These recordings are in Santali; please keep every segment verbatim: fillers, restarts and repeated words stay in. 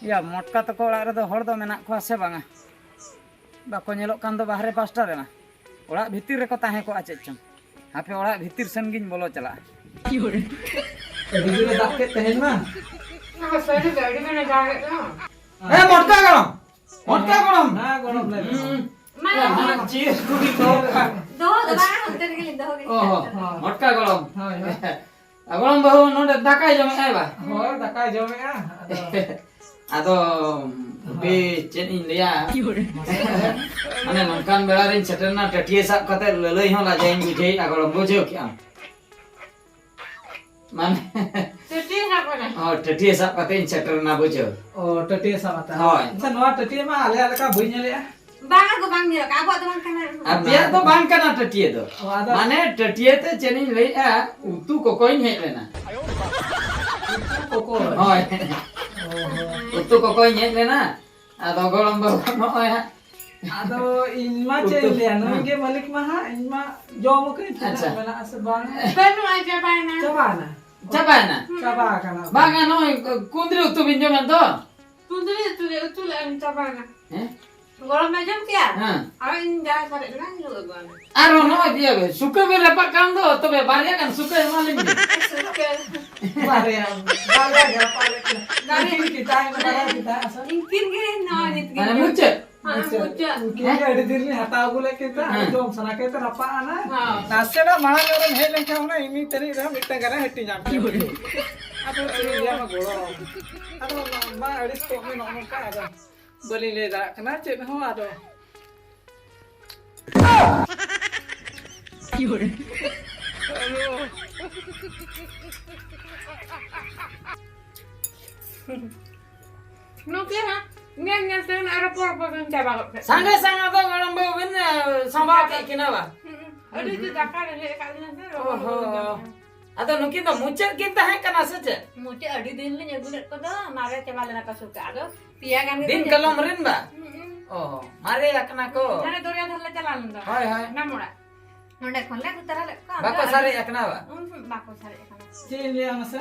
ᱭᱟ, ᱢᱚᱴᱠᱟ ᱛᱟᱠᱚ ᱚᱲᱟᱜ ᱨᱮᱫᱚ ᱦᱚᱲ ᱫᱚ ᱢᱮᱱᱟᱜ ᱠᱚᱣᱟ ᱥᱮ ᱵᱟᱝᱟ? ᱵᱟᱠᱚ ᱧᱮᱞᱚᱜ ᱠᱟᱱ ᱫᱚ ᱵᱟᱦᱨᱮ ᱯᱟᱥᱴᱟ ᱨᱮᱢᱟ᱾ ᱚᱲᱟᱜ ᱵᱷᱤᱛᱤᱨ ᱨᱮᱠᱚ ᱛᱟᱦᱮᱸ ᱠᱚᱜᱼᱟ ᱪᱮᱫ ᱪᱚᱝ᱾ ᱦᱟᱯᱮ, ᱚᱲᱟᱜ ᱵᱷᱤᱛᱤᱨ ᱥᱮᱱ ᱜᱤᱧ ᱵᱚᱞᱚ ᱪᱟᱞᱟᱜᱼᱟ᱾ ᱟᱹᱰᱤ ᱡᱳᱨᱮ ᱫᱟᱜ ᱠᱮᱫ ᱛᱮᱦᱮᱧ ᱢᱟ᱾ ᱚᱱᱟ ᱥᱟᱹᱨᱤ ᱜᱮ, ᱟᱹᱰᱤ ᱡᱳᱨᱮ ᱫᱟᱜ ᱮᱫ ᱫᱚ᱾ ᱦᱮᱸ, ᱢᱚᱴᱠᱟ ᱜᱚᱲᱚᱢ! ᱢᱚᱴᱠᱟ ᱜᱚᱲᱚᱢ! ᱦᱮᱸ, ᱜᱚᱲᱚᱢ ᱞᱟᱹᱭ ᱢᱮ᱾ ᱦᱩᱸ᱾ ᱢᱟ, ᱢᱟ᱾ ᱪᱮᱫ ᱠᱩᱲᱤ ᱫᱚᱦᱚ ᱠᱟᱜ? ᱫᱚᱦᱚ ᱫᱚ ᱵᱟᱝ, ᱚᱱᱛᱮ ᱨᱮᱜᱮ ᱞᱤᱧ ᱫᱚᱦᱚ ᱜᱮ᱾ ᱚ ᱦᱚᱸ, ᱦᱳᱭ᱾ ᱢᱚᱴᱠᱟ ᱜᱚᱲᱚᱢ᱾ ᱦᱳᱭ, ᱦᱳᱭ᱾ ᱜᱚᱲᱚᱢ ᱵᱟᱹᱦᱩ ᱱᱚᱰᱮ ᱫᱟᱠᱟᱭ ᱡᱚᱢᱮᱫ ᱟᱭ ᱵᱟ? ᱦᱳᱭ, ᱫᱟᱠᱟᱭ ᱡᱚᱢᱮᱫᱼᱟ᱾ ᱟᱫᱚ ᱟᱫᱚ ᱦᱳᱭ᱾ ᱦᱟᱯᱮ ᱪᱮᱫ ᱤᱧ ᱞᱟᱹᱭᱟ? ᱢᱟᱱᱮ ᱱᱚᱝᱠᱟᱱ ᱵᱮᱲᱟ ᱨᱤᱧ ᱥᱮᱴᱮᱨ ᱮᱱᱟ, ᱴᱟᱹᱴᱭᱟᱹ ᱥᱟᱵ ᱠᱟᱛᱮ ᱞᱟᱹᱞᱟᱹᱭ ᱦᱚᱸ ᱞᱟᱡᱟᱣ ᱤᱧ ᱵᱩᱡᱷᱟᱹᱣᱮᱫᱼᱟ, ᱜᱚᱲᱚᱢ, ᱵᱩᱡᱷᱟᱹᱣ ᱠᱮᱜᱼᱟᱢ? ᱢᱟᱱᱮ ᱴᱟᱹᱴᱭᱟᱹ ᱥᱟᱵ ᱠᱟᱱᱟ᱾ ᱚ, ᱴᱟᱹᱴᱭᱟᱹ ᱥᱟᱵ ᱠᱟᱛᱮ ᱤᱧ ᱥᱮᱴᱮᱨ ᱮᱱᱟ, ᱵᱩᱡᱷᱟᱹᱣ᱾ ᱚ, ᱴᱟᱹᱴᱭᱟᱹ ᱥᱟᱵ ᱠᱟᱛᱮ᱾ ᱦᱳᱭ᱾ ᱟᱪᱪᱷᱟ, ᱱᱚᱣᱟ ᱴᱟᱹᱴᱭᱟᱹ ᱢᱟ ᱟᱞᱮᱭᱟᱜ ᱞᱮᱠᱟ ᱵᱟᱹᱧ ᱧᱮᱞᱮᱜᱼᱟ᱾ ᱵᱟᱝᱟ ᱜᱚ, ᱵᱟᱝ ᱧᱮᱞᱚᱜ ᱠᱟᱱᱟ, ᱟᱵᱚᱣᱟᱜ ᱫᱚ ᱵᱟᱝ ᱠᱟᱱᱟ᱾ ᱟᱯᱮᱭᱟᱜ ᱫᱚ ᱵᱟᱝ ᱠᱟᱱᱟ ᱴᱟᱹᱴᱭᱟᱹ ᱫᱚ᱾ ᱚ, ᱟᱫᱚ ᱢᱟᱱᱮ ᱴᱟᱹᱴᱭᱟᱹ ᱛᱮ ᱪᱮᱫ ᱤᱧ ᱞᱟᱹᱭᱮᱜᱼᱟ, ᱩᱛᱩ ᱠᱚᱠᱚᱧ ᱦᱮᱡ ᱞᱮᱱᱟ᱾ ᱩᱛᱩ ᱠᱚᱠᱚ? ᱦᱳᱭ᱾ ᱚ, ᱦᱚᱸ᱾ ᱩᱛᱩ ᱠᱚᱠᱚᱧ ᱦᱮᱡ ᱞᱮᱱᱟ, ᱟᱫᱚ ᱜᱚᱲᱚᱢ ᱵᱟᱹᱵᱩ ᱱᱚᱜᱼᱚᱭ ᱦᱟᱸᱜ᱾ ᱟᱫᱚ ᱤᱧ ᱢᱟ ᱪᱮᱫ ᱤᱧ ᱞᱟᱹᱭᱟ, ᱱᱩᱭ ᱜᱮ ᱢᱟᱹᱞᱤᱠ ᱢᱟ ᱦᱟᱸᱜ, ᱤᱧ ᱢᱟ ᱡᱚᱢ ᱟᱠᱟᱫᱟᱹᱧ ᱛᱤᱱᱟᱹᱜ ᱟᱪᱪᱷᱟ᱾ ᱢᱮᱱᱟᱜᱼᱟ ᱥᱮ ᱵᱟᱝ᱾ ᱵᱟᱹᱱᱩᱜᱼᱟ, ᱪᱟᱵᱟᱭᱮᱱᱟ᱾ ᱪᱟᱵᱟᱭᱮᱱᱟ? ᱪᱟᱵᱟᱭᱮᱱᱟ? ᱦᱩᱸ᱾ ᱪᱟᱵᱟ ᱟᱠᱟᱱᱟ᱾ ᱵᱟᱝᱟ, ᱱᱚᱜᱼᱚᱭ ᱠᱩᱸᱫᱽᱨᱤ ᱩᱛᱩ ᱵᱤᱱ ᱡᱚᱢᱮᱫ ᱫᱚ᱾ ᱠᱩᱸᱫᱽᱨᱤ ᱩᱛᱩ ᱞᱮ ᱩᱛᱩ ᱞᱮᱫᱼᱟ, ᱪᱟᱵᱟᱭᱮᱱᱟ᱾ ᱦᱮᱸ? ᱜᱚᱲᱚᱢ ᱮ ᱡᱚᱢ ᱠᱮᱜᱼᱟ? ᱦᱮᱸ᱾ ᱟᱨ ᱤᱧ ᱡᱟ ᱥᱟᱨᱮᱡ ᱞᱮᱱᱟ, ᱤᱧ ᱞᱩ ᱟᱹᱜᱩ ᱟᱢᱟ᱾ ᱟᱨᱦᱚᱸ ᱱᱚᱜᱼᱚᱭ ᱤᱭᱟᱹ ᱥᱩᱠᱟᱹ ᱵᱮᱱ ᱨᱟᱯᱟᱜ ᱠᱟᱱ ᱫᱚ, ᱛᱚᱵᱮ ᱵᱟᱨᱭᱟ ᱜᱟᱱ ᱥᱩᱠᱟᱹ ᱮᱢᱟ ᱞᱤᱧ ᱵᱤᱱ᱾ ᱥᱩᱠᱟᱹ᱾ ᱵᱟᱨᱭᱟ, ᱵᱟᱨᱭᱟ ᱜᱮ ᱨᱟᱯᱟᱜ ᱞᱮᱫ ᱠᱤᱱᱟ᱾ ᱫᱟᱨᱮ᱾ ᱩᱱᱠᱤᱱ ᱠᱤᱱ ᱛᱟᱦᱮᱸ ᱠᱟᱱᱟ, ᱵᱟᱨᱭᱟ ᱠᱤᱱ ᱛᱟᱦᱮᱸ ᱠᱟᱱᱟ᱾ ᱩᱱᱠᱤᱱ ᱜᱮ ᱱᱚᱣᱟ ᱱᱤᱛ ᱜᱮ ᱢᱟᱱᱮ ᱡᱚᱢ᱾ ᱢᱩᱪᱟᱹᱫ? ᱦᱮᱸ, ᱢᱩᱪᱟᱹᱫ᱾ ᱢᱩᱪᱟᱹᱫ᱾ ᱩᱱᱠᱤᱱ ᱜᱮ ᱟᱹᱰᱤ ᱫᱤᱱ ᱨᱤᱧ ᱦᱟᱛᱟᱣ ᱟᱹᱜᱩ ᱞᱮᱫ ᱠᱤᱱ ᱛᱟᱦᱮᱸᱫ, ᱦᱮᱸ᱾ ᱡᱚᱢ ᱥᱟᱱᱟ ᱠᱮᱫ ᱛᱮ ᱨᱟᱯᱟᱜ ᱟᱱᱟ᱾ ᱦᱮᱸ᱾ ᱱᱟᱥᱮᱱᱟᱜ ᱢᱟᱲᱟᱝ ᱧᱚᱜ ᱨᱮᱢ ᱦᱮᱡ ᱞᱮᱱᱠᱷᱟᱱ ᱚᱱᱟ ᱤᱢᱤ ᱛᱟᱹᱱᱤᱡ ᱨᱮᱦᱚᱸ ᱢᱤᱫᱴᱟᱝ ᱜᱟᱱᱮ ᱦᱟᱹᱴᱤᱧ ᱧᱟᱢ ᱠᱮᱭᱟ᱾ ᱟᱫᱚ ᱪᱮᱫ ᱤᱧ ᱞᱟᱹᱭᱟ, ᱢᱟ ᱜᱚᱲᱚ᱾ ᱟᱫᱚ ᱢᱟ ᱟᱹᱲᱤᱥ ᱠᱚᱜ ᱢᱮ ᱱᱚᱜᱼᱚ ᱱᱚᱝᱠᱟ, ᱟᱫᱚ ᱵᱟᱹᱞᱤᱧ ᱞᱟᱹᱭ ᱫᱟᱲᱮᱭᱟᱜ ᱠᱟᱱᱟ ᱪᱮᱫ ᱦᱚᱸ, ᱟᱫᱚ ᱱᱩᱠᱤᱱ ᱦᱚᱸ ᱧᱮᱞ ᱧᱮᱞ ᱛᱮ ᱟᱨᱚ ᱯᱚᱨ ᱯᱚᱨ ᱵᱤᱱ ᱪᱟᱵᱟ ᱜᱚᱫ ᱠᱮᱫ ᱥᱟᱸᱜᱮ ᱠᱤᱱᱟ᱾ ᱥᱟᱸᱜᱮ ᱫᱚ ᱜᱚᱲᱚᱢ ᱵᱟᱹᱵᱩ ᱵᱤᱱ, ᱮ, ᱥᱟᱢᱵᱟᱣ ᱠᱮᱫ ᱠᱤᱱᱟ ᱵᱟ? ᱦᱩᱸ, ᱟᱹᱰᱤ ᱡᱩᱛ ᱫᱟᱠᱟ ᱨᱮᱸᱜᱮᱡ ᱟᱠᱟᱫ ᱞᱤᱧᱟ ᱥᱮ, ᱞᱚᱜᱚᱱ ᱚᱦᱚ᱾ ᱞᱚᱜᱚᱱ ᱡᱚᱢ ᱠᱮᱫᱟ᱾ ᱟᱫᱚ ᱱᱩᱠᱤᱱ ᱫᱚ ᱢᱩᱪᱟᱹᱫ ᱠᱤᱱ ᱛᱟᱦᱮᱸ ᱠᱟᱱᱟ ᱥᱮ ᱪᱮᱫ? ᱢᱩᱪᱟᱹᱫ ᱟᱹᱰᱤ ᱫᱤᱱ ᱞᱤᱧ ᱟᱹᱜᱩ ᱞᱮᱫ ᱠᱚᱫᱚ, ᱢᱟᱨᱮ ᱪᱟᱵᱟ ᱞᱮᱱᱟ ᱠᱚ ᱥᱩᱠᱟ᱾ ᱟᱫᱚ ᱯᱮᱭᱟ ᱜᱟᱱ ᱜᱮ ᱫᱤᱱ ᱠᱚ ᱠᱟᱞᱚᱢ ᱧᱟᱢ ᱨᱮᱱ ᱵᱟ? ᱦᱩᱸ, ᱦᱩᱸ᱾ ᱚ, ᱢᱟᱨᱮ ᱟᱠᱟᱱᱟ ᱠᱚ᱾ ᱦᱟᱱᱮ ᱫᱚᱨᱭᱟ ᱫᱷᱟᱨᱮ ᱞᱮ ᱪᱟᱞᱟᱣ ᱞᱮᱱ ᱫᱚ᱾ ᱦᱳᱭ, ᱦᱳᱭ᱾ ᱚᱱᱟ ᱢᱚᱲᱟ᱾ ᱱᱚᱸᱰᱮ ᱠᱷᱚᱱ ᱞᱮ ᱟᱹᱜᱩ ᱛᱟᱨᱟ ᱞᱮᱫ ᱠᱚᱣᱟ᱾ ᱵᱟᱠᱚ ᱟᱫᱚ ᱥᱟᱨᱮᱡ ᱟᱹᱰᱤ ᱟᱠᱟᱱᱟ ᱵᱟ? ᱩᱸᱦᱩᱸ, ᱵᱟᱠᱚ ᱥᱟᱨᱮᱡ ᱟᱠᱟᱱᱟ᱾ ᱪᱮᱫ ᱤᱧ ᱞᱟᱹᱭᱟ ᱢᱟᱥᱮ?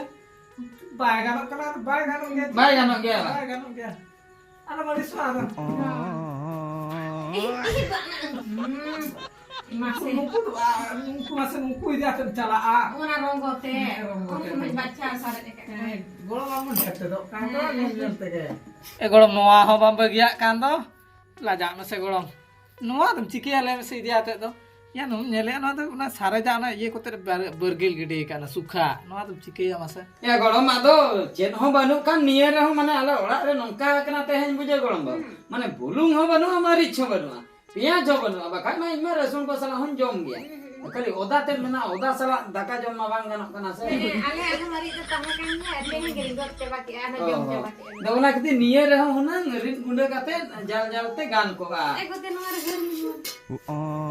ᱵᱟᱭ ᱜᱟᱱᱚᱜ ᱠᱟᱱᱟ, ᱟᱫᱚ ᱵᱟᱭ ᱜᱟᱱᱚᱜ ᱜᱮᱭᱟ᱾ ᱵᱟᱭ ᱜᱟᱱᱚᱜ ᱜᱮᱭᱟ᱾ ᱵᱟᱭ ᱜᱟᱱᱚᱜ ᱜᱮᱭᱟ᱾ ᱟᱞᱚᱢ ᱟᱹᱲᱤᱥᱚᱜᱼᱟ ᱟᱫᱚ᱾ ᱤ-, ᱤ-, ᱵᱟᱝ᱾ ᱦᱩᱸ᱾ ᱢᱟᱥᱮ᱾ ᱱᱩᱠᱩ ᱫᱚ, ᱟ, ᱱᱩᱠᱩ ᱢᱟᱥᱮ ᱱᱩᱠᱩ ᱤᱫᱤ ᱟᱛᱮᱢ ᱪᱟᱞᱟᱜᱼᱟ᱾ ᱚᱱᱟ ᱨᱚᱝᱜᱚ ᱛᱮ᱾ ᱦᱮᱸ, ᱨᱚᱝᱜᱚ ᱩᱱ ᱛᱮ᱾ ᱥᱚᱢᱚᱭ ᱵᱟᱪᱷᱟ ᱥᱟᱨᱮᱡ ᱟᱠᱟᱫ ᱠᱚᱣᱟ᱾ ᱦᱮᱸ, ᱜᱚᱲᱚ ᱵᱟᱵᱚᱱ ᱠᱮᱴᱮᱫᱚᱜ ᱠᱟᱱ ᱫᱚ ᱦᱮᱸ᱾ ᱧᱮᱞ ᱧᱮᱞ ᱛᱮᱜᱮ᱾ ᱮ ᱜᱚᱲᱚᱢ, ᱱᱚᱣᱟ ᱦᱚᱸ ᱵᱟᱢ ᱵᱟᱹᱜᱤᱭᱟᱜ ᱠᱟᱱ ᱫᱚ᱾ ᱞᱟᱡᱟᱜ ᱢᱮᱥᱮ ᱜᱚᱲᱚᱢ᱾ ᱱᱚᱣᱟ ᱫᱚᱢ ᱪᱤᱠᱟᱹᱭᱟ ᱞᱟᱹᱭ ᱢᱮᱥᱮ ᱤᱫᱤ ᱟᱛᱮᱫ ᱫᱚ? ᱭᱟ, ᱱᱚᱣᱟᱢ ᱧᱮᱞᱮᱜᱼᱟ, ᱱᱚᱣᱟ ᱫᱚ ᱚᱱᱟ ᱥᱟᱨᱮᱡᱟᱜ ᱚᱱᱟ ᱤᱭᱟᱹ ᱠᱚᱛᱮ ᱵᱟᱨ-, ᱵᱟᱹᱨᱜᱤᱞ ᱜᱤᱰᱤ ᱟᱠᱟᱱᱟ, ᱥᱩᱠᱷᱟ᱾ ᱱᱚᱣᱟ ᱫᱚᱢ ᱪᱤᱠᱟᱹᱭᱟ ᱢᱟᱥᱮ? ᱮ ᱜᱚᱲᱚᱢ, ᱟᱫᱚ ᱪᱮᱫ ᱦᱚᱸ ᱵᱟᱹᱱᱩᱜ ᱠᱷᱟᱱ ᱱᱤᱭᱟᱹ ᱨᱮᱦᱚᱸ, ᱢᱟᱱᱮ, ᱟᱞᱮ ᱚᱲᱟᱜ ᱨᱮ ᱱᱚᱝᱠᱟ ᱟᱠᱟᱱᱟ ᱛᱮᱦᱮᱧ, ᱵᱩᱡᱷᱟᱹᱣ ᱜᱚᱲᱚᱢ ᱵᱟᱹᱵᱩ᱾ ᱦᱩᱸ᱾ ᱢᱟᱱᱮ, ᱵᱩᱞᱩᱝ ᱦᱚᱸ ᱵᱟᱹᱱᱩᱜᱼᱟ, ᱢᱟᱹᱨᱤᱪ ᱦᱚᱸ ᱵᱟᱹᱱᱩᱜᱼᱟ, ᱯᱮᱸᱭᱟᱡᱽ ᱦᱚᱸ ᱵᱟᱹᱱᱩᱜᱼᱟ, ᱵᱟᱠᱷᱟᱡ ᱢᱟ ᱤᱧ ᱢᱟ ᱨᱟᱹᱥᱩᱱ ᱠᱚ ᱥᱟᱞᱟᱜ ᱦᱚᱸᱧ ᱡᱚᱢ ᱜᱮᱭᱟ᱾ ᱦᱩᱸ, ᱦᱩᱸ, ᱦᱩᱸ᱾ ᱠᱷᱟᱹᱞᱤ ᱚᱫᱟ ᱛᱮᱫ ᱢᱮᱱᱟᱜᱼᱟ, ᱚᱫᱟ ᱥᱟᱞᱟᱜ ᱫᱟᱠᱟ ᱡᱚᱢ ᱢᱟ ᱵᱟᱝ ᱜᱟᱱᱚᱜ ᱠᱟᱱᱟ ᱥᱮ᱾ ᱦᱮᱸ, ᱟᱞᱮᱭᱟᱜ ᱦᱚᱸ ᱢᱟᱹᱨᱤᱪ ᱫᱚ ᱛᱟᱦᱮᱸ ᱠᱟᱱ ᱜᱮᱭᱟ, ᱟᱨ ᱛᱮᱦᱮᱧ ᱜᱮᱞᱤᱧ ᱜᱚᱫ ᱪᱟᱵᱟ ᱠᱮᱜᱼᱟ, ᱚᱱᱟ ᱚ, ᱡᱚᱢ ᱦᱚᱸ᱾ ᱪᱟᱵᱟ ᱠᱮᱜᱼᱟ ᱞᱮ᱾ ᱟᱫᱚ ᱚᱱᱟ ᱠᱷᱟᱹᱛᱤᱨ ᱱᱤᱭᱟᱹ ᱨᱮᱦᱚᱸ ᱦᱩᱱᱟᱹᱝ ᱨᱤᱫ ᱜᱩᱸᱰᱟᱹ ᱠᱟᱛᱮ ᱡᱟᱞ ᱡᱟᱞ ᱛᱮ ᱜᱟᱱ ᱠᱚᱜᱼᱟ᱾ ᱮ ᱜᱚᱛᱮ, ᱱᱚᱣᱟ ᱨᱮ ᱦᱟᱹᱨ ᱢᱮ᱾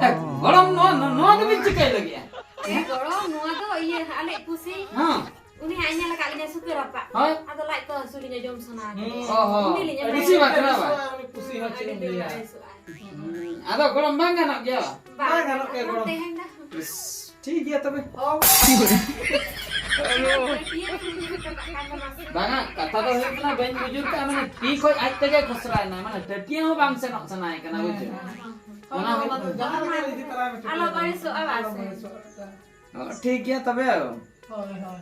ᱮ, ᱜᱚᱲᱚᱢ, ᱱᱚᱣᱟ, ᱱᱚᱣᱟ, ᱱᱚᱣᱟ ᱫᱚᱵᱤᱱ ᱪᱤᱠᱟᱹᱭ ᱞᱟᱹᱜᱤᱫᱼᱟ? ᱮ ᱜᱚᱲᱚᱢ, ᱱᱚᱣᱟ ᱫᱚ ᱤᱭᱟᱹ, ᱟᱞᱮ ᱯᱩᱥᱤ᱾ ᱦᱮᱸ᱾ ᱩᱱᱤ ᱦᱟᱸᱜ ᱮ ᱧᱮᱞ ᱟᱠᱟᱫ ᱞᱤᱧᱟ ᱥᱩᱠᱟᱹ ᱨᱟᱯᱟᱜ᱾ ᱦᱳᱭ᱾ ᱟᱫᱚ ᱞᱟᱡ ᱠᱚ ᱦᱟᱹᱥᱩ ᱞᱤᱧᱟ, ᱡᱚᱢ ᱥᱟᱱᱟ ᱦᱩᱸ᱾ ᱠᱟᱱᱟ᱾ ᱚ ᱦᱚᱸ᱾ ᱩᱱᱤ ᱞᱤᱧ ᱮᱢᱟᱭᱟ᱾ ᱟᱹᱰᱤ ᱥᱤᱵᱤᱞᱟ, ᱩᱱᱤ ᱞᱤᱧ ᱮᱢᱟᱭᱟ᱾ ᱦᱩᱸ᱾ ᱟᱫᱚ ᱜᱚᱲᱚᱢ ᱵᱟᱝ ᱜᱟᱱᱚᱜ ᱜᱮᱭᱟ? ᱵᱟᱝ ᱜᱟᱱᱚᱜ ᱜᱮᱭᱟ ᱜᱚᱲᱚᱢ᱾ ᱛᱮᱦᱮᱧ ᱫᱚ᱾ ᱤᱥ, ᱴᱷᱤᱠ ᱜᱮᱭᱟ ᱛᱚᱵᱮ᱾ ᱵᱟᱝᱟ, ᱠᱟᱛᱷᱟ ᱫᱚ ᱦᱩᱭᱩᱜ ᱠᱟᱱᱟ, ᱵᱟᱹᱧ ᱵᱩᱡᱩᱨ ᱠᱟᱜᱼᱟ, ᱢᱟᱱᱮ ᱛᱤ ᱠᱷᱚᱡ ᱟᱡ ᱛᱮᱜᱮ ᱠᱷᱚᱥᱲᱟᱭᱮᱱᱟ, ᱢᱟᱱᱮ ᱴᱟᱹᱴᱭᱟᱹ ᱦᱚᱸ ᱵᱟᱝ ᱥᱮᱱᱚᱜ ᱥᱟᱱᱟᱭᱮ ᱠᱟᱱᱟ, ᱵᱩᱡᱷᱟᱹᱣ? ᱦᱮᱸ, ᱦᱮᱸ᱾ ᱚᱱᱟ ᱦᱚᱸ ᱚᱱᱟ ᱫᱚ ᱡᱟᱦᱟᱸ ᱞᱮᱠᱟ ᱨᱮ ᱤᱫᱤ ᱛᱟᱨᱟᱭ ᱢᱮ, ᱟᱞᱚ ᱴᱟᱹᱴᱭᱟᱹ ᱫᱚ᱾ ᱵᱟᱹᱲᱤᱡᱚᱜᱼᱟ, ᱵᱟᱥᱮ᱾ ᱟᱞᱚ ᱵᱟᱹᱲᱤᱡᱚᱜᱼᱟ᱾ ᱚ, ᱴᱷᱤᱠ ᱜᱮᱭᱟ ᱛᱚᱵᱮ ᱟᱨ᱾ ᱦᱳᱭ, ᱦᱳᱭ᱾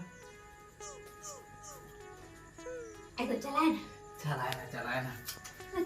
ᱟᱫᱚ ᱪᱟᱞᱟᱣᱮᱱᱟ᱾ ᱪᱟᱞᱟᱣᱮᱱᱟ, ᱪᱟᱞᱟᱣᱮᱱᱟ᱾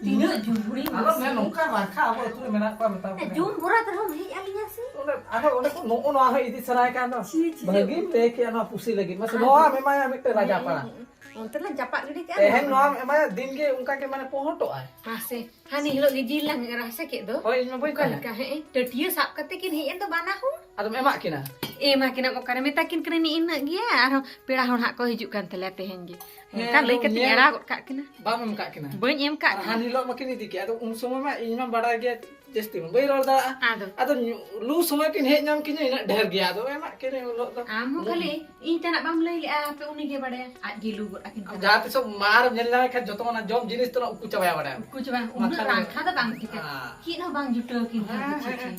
ᱛᱤᱱᱟᱹᱜ ᱡᱩᱢᱵᱩᱲᱤ ᱟᱞᱚ ᱢᱮ, ᱢᱟᱹᱥᱤ᱾ ᱱᱚᱝᱠᱟ ᱨᱟᱠᱷᱟ ᱟᱵᱚ ᱟᱹᱛᱩ ᱨᱮ ᱢᱮᱱᱟᱜ ᱠᱚᱣᱟ, ᱢᱮᱛᱟ ᱠᱚ ᱠᱟᱱᱟ᱾ ᱡᱩᱢ ᱵᱷᱚᱨᱟ ᱛᱮᱦᱚᱸᱢ ᱦᱮᱡ ᱟᱹᱞᱤᱧᱟ ᱥᱮ? ᱚᱸᱰᱮ, ᱟᱨᱦᱚᱸ ᱚᱸᱰᱮ ᱠᱚ ᱱᱚᱜᱼᱚ ᱱᱚᱣᱟ ᱦᱚᱸ ᱤᱫᱤ ᱥᱟᱱᱟᱭᱮ ᱠᱟᱱ ᱫᱚ᱾ ᱪᱷᱤ, ᱪᱷᱤ, ᱵᱷᱟᱹᱜᱤᱢ ᱞᱟᱹᱭ ᱠᱮᱜᱼᱟ ᱱᱚᱣᱟ ᱯᱩᱥᱤ ᱞᱟᱹᱜᱤᱫ᱾ ᱢᱟᱥᱮ, ᱟᱫᱚ ᱱᱚᱣᱟᱢ ᱮᱢᱟᱭᱟ ᱢᱤᱫᱴᱮᱱ ᱨᱟᱡᱟ ᱯᱟᱲᱟ᱾ ᱦᱩᱸ, ᱦᱩᱸ, ᱦᱩᱸ᱾ ᱚᱱᱛᱮ ᱞᱮ ᱪᱟᱯᱟᱫ ᱜᱤᱰᱤ ᱠᱟᱜᱼᱟ᱾ ᱛᱮᱦᱮᱧ ᱱᱚᱣᱟᱢ ᱮᱢᱟᱭᱟ, ᱫᱤᱱ ᱜᱮ ᱚᱱᱠᱟ ᱜᱮ ᱢᱟᱱᱮ ᱯᱚᱦᱚᱴᱚᱜᱼᱟᱭ᱾ ᱢᱟᱥᱮ᱾ ᱦᱟᱱᱮ ᱦᱤᱞᱳᱜ ᱜᱮ ᱡᱤᱞ ᱞᱟᱝ ᱨᱟᱥᱮ ᱠᱮᱫ ᱫᱚ᱾ ᱦᱳᱭ, ᱤᱧ ᱢᱟ ᱵᱟᱹᱧ ᱚᱠᱟ ᱛᱟᱦᱮᱸ᱾ ᱞᱮᱠᱟ, ᱦᱮᱸ, ᱴᱟᱹᱴᱭᱟᱹ ᱥᱟᱵ ᱠᱟᱛᱮ ᱠᱤᱱ ᱦᱮᱡ ᱮᱱ ᱫᱚ ᱵᱟᱱᱟ ᱦᱚᱲ᱾ ᱟᱫᱚᱢ ᱮᱢᱟᱜ ᱠᱤᱱᱟ? ᱮᱢᱟ ᱠᱤᱱᱟᱢ ᱚᱠᱟᱨᱮ? ᱢᱮᱛᱟ ᱠᱤᱱ ᱠᱟᱹᱱᱟᱹᱧ ᱤᱱᱟᱹᱜ ᱜᱮᱭᱟ, ᱟᱨᱦᱚᱸ ᱯᱮᱲᱟ ᱦᱚᱲ ᱦᱟᱸᱜ ᱠᱚ ᱦᱤᱡᱩᱜ ᱠᱟᱱ ᱛᱟᱞᱮᱭᱟ ᱛᱮᱦᱮᱧ ᱜᱮ᱾ ᱦᱮᱸ, ᱚᱱᱠᱟ ᱞᱟᱹᱭ ᱟᱫᱚ ᱠᱟᱛᱮᱧ ᱧᱮᱞ ᱮᱲᱟ ᱜᱚᱫ ᱠᱟᱜ ᱠᱤᱱᱟ᱾ ᱵᱟᱢ ᱮᱢ ᱠᱟᱜ ᱠᱤᱱᱟ? ᱵᱟᱹᱧ ᱮᱢ ᱠᱟᱜ ᱟᱨ ᱠᱤᱱᱟ᱾ ᱦᱟᱱ ᱦᱤᱞᱳᱜ ᱢᱟᱠᱤᱱ ᱤᱫᱤ ᱠᱮᱜ, ᱟᱫᱚ ᱩᱱ ᱥᱚᱢᱚᱭ ᱢᱟ ᱤᱧ ᱢᱟ ᱵᱟᱲᱟᱭ ᱜᱮᱭᱟ, ᱡᱟᱹᱥᱛᱤ ᱢᱟ ᱵᱟᱹᱧ ᱨᱚᱲ ᱫᱟᱲᱮᱭᱟᱜᱼᱟ᱾ ᱟᱫᱚ? ᱟᱫᱚ ᱧᱩ-, ᱞᱩ ᱥᱚᱢᱚᱭ ᱠᱤᱱ ᱦᱮᱡ ᱧᱟᱢ ᱠᱤᱧᱟ ᱤᱱᱟᱹᱜ ᱰᱷᱮᱨ ᱜᱮᱭᱟ, ᱟᱫᱚ ᱮᱢᱟᱜ ᱠᱤᱱᱟᱹᱧ ᱩᱱ ᱦᱤᱞᱳᱜ ᱫᱚ᱾ ᱟᱢ ᱦᱚᱸ ᱠᱷᱟᱹᱞᱤ ᱤᱧ ᱛᱮᱱᱟᱜ ᱵᱟᱢ ᱞᱟᱹᱭ ᱞᱮᱜᱼᱟ, ᱦᱟᱯᱮ ᱩᱱᱤ ᱜᱮ ᱵᱟᱲᱟᱭᱟ, ᱟᱡ ᱜᱮ ᱞᱩ ᱜᱚᱫ ᱟᱹᱠᱤᱱ ᱠᱟᱱᱟ᱾ ᱡᱟᱦᱟᱸ ᱛᱤᱥᱚᱜ ᱢᱟᱨ ᱧᱮᱞ ᱧᱟᱢᱮ ᱠᱷᱟᱱ ᱡᱚᱛᱚ ᱚᱱᱟ ᱡᱚᱢ ᱡᱤᱱᱤᱥ ᱛᱮᱱᱟᱜ ᱩᱠᱩ ᱪᱟᱵᱟᱭᱟ, ᱵᱟᱲᱟᱭᱟᱢ? ᱩᱠᱩ ᱪᱟᱵᱟ, ᱩᱱᱟᱹᱜ ᱢᱟᱠᱷᱟᱱ ᱨᱟᱸᱜᱷᱟ ᱫᱚ ᱵᱟᱝ ᱴᱷᱤᱠᱟ᱾ ᱦᱮᱸ᱾ ᱪᱮᱫ ᱦᱚᱸ ᱵᱟᱝ ᱡᱩᱴᱟᱹᱣ ᱟᱹᱠᱤᱱ ᱠᱟᱱᱟ, ᱦᱮᱸ, ᱪᱷᱤ, ᱦᱮᱸ, ᱪᱷᱤ᱾ ᱦᱮᱸ᱾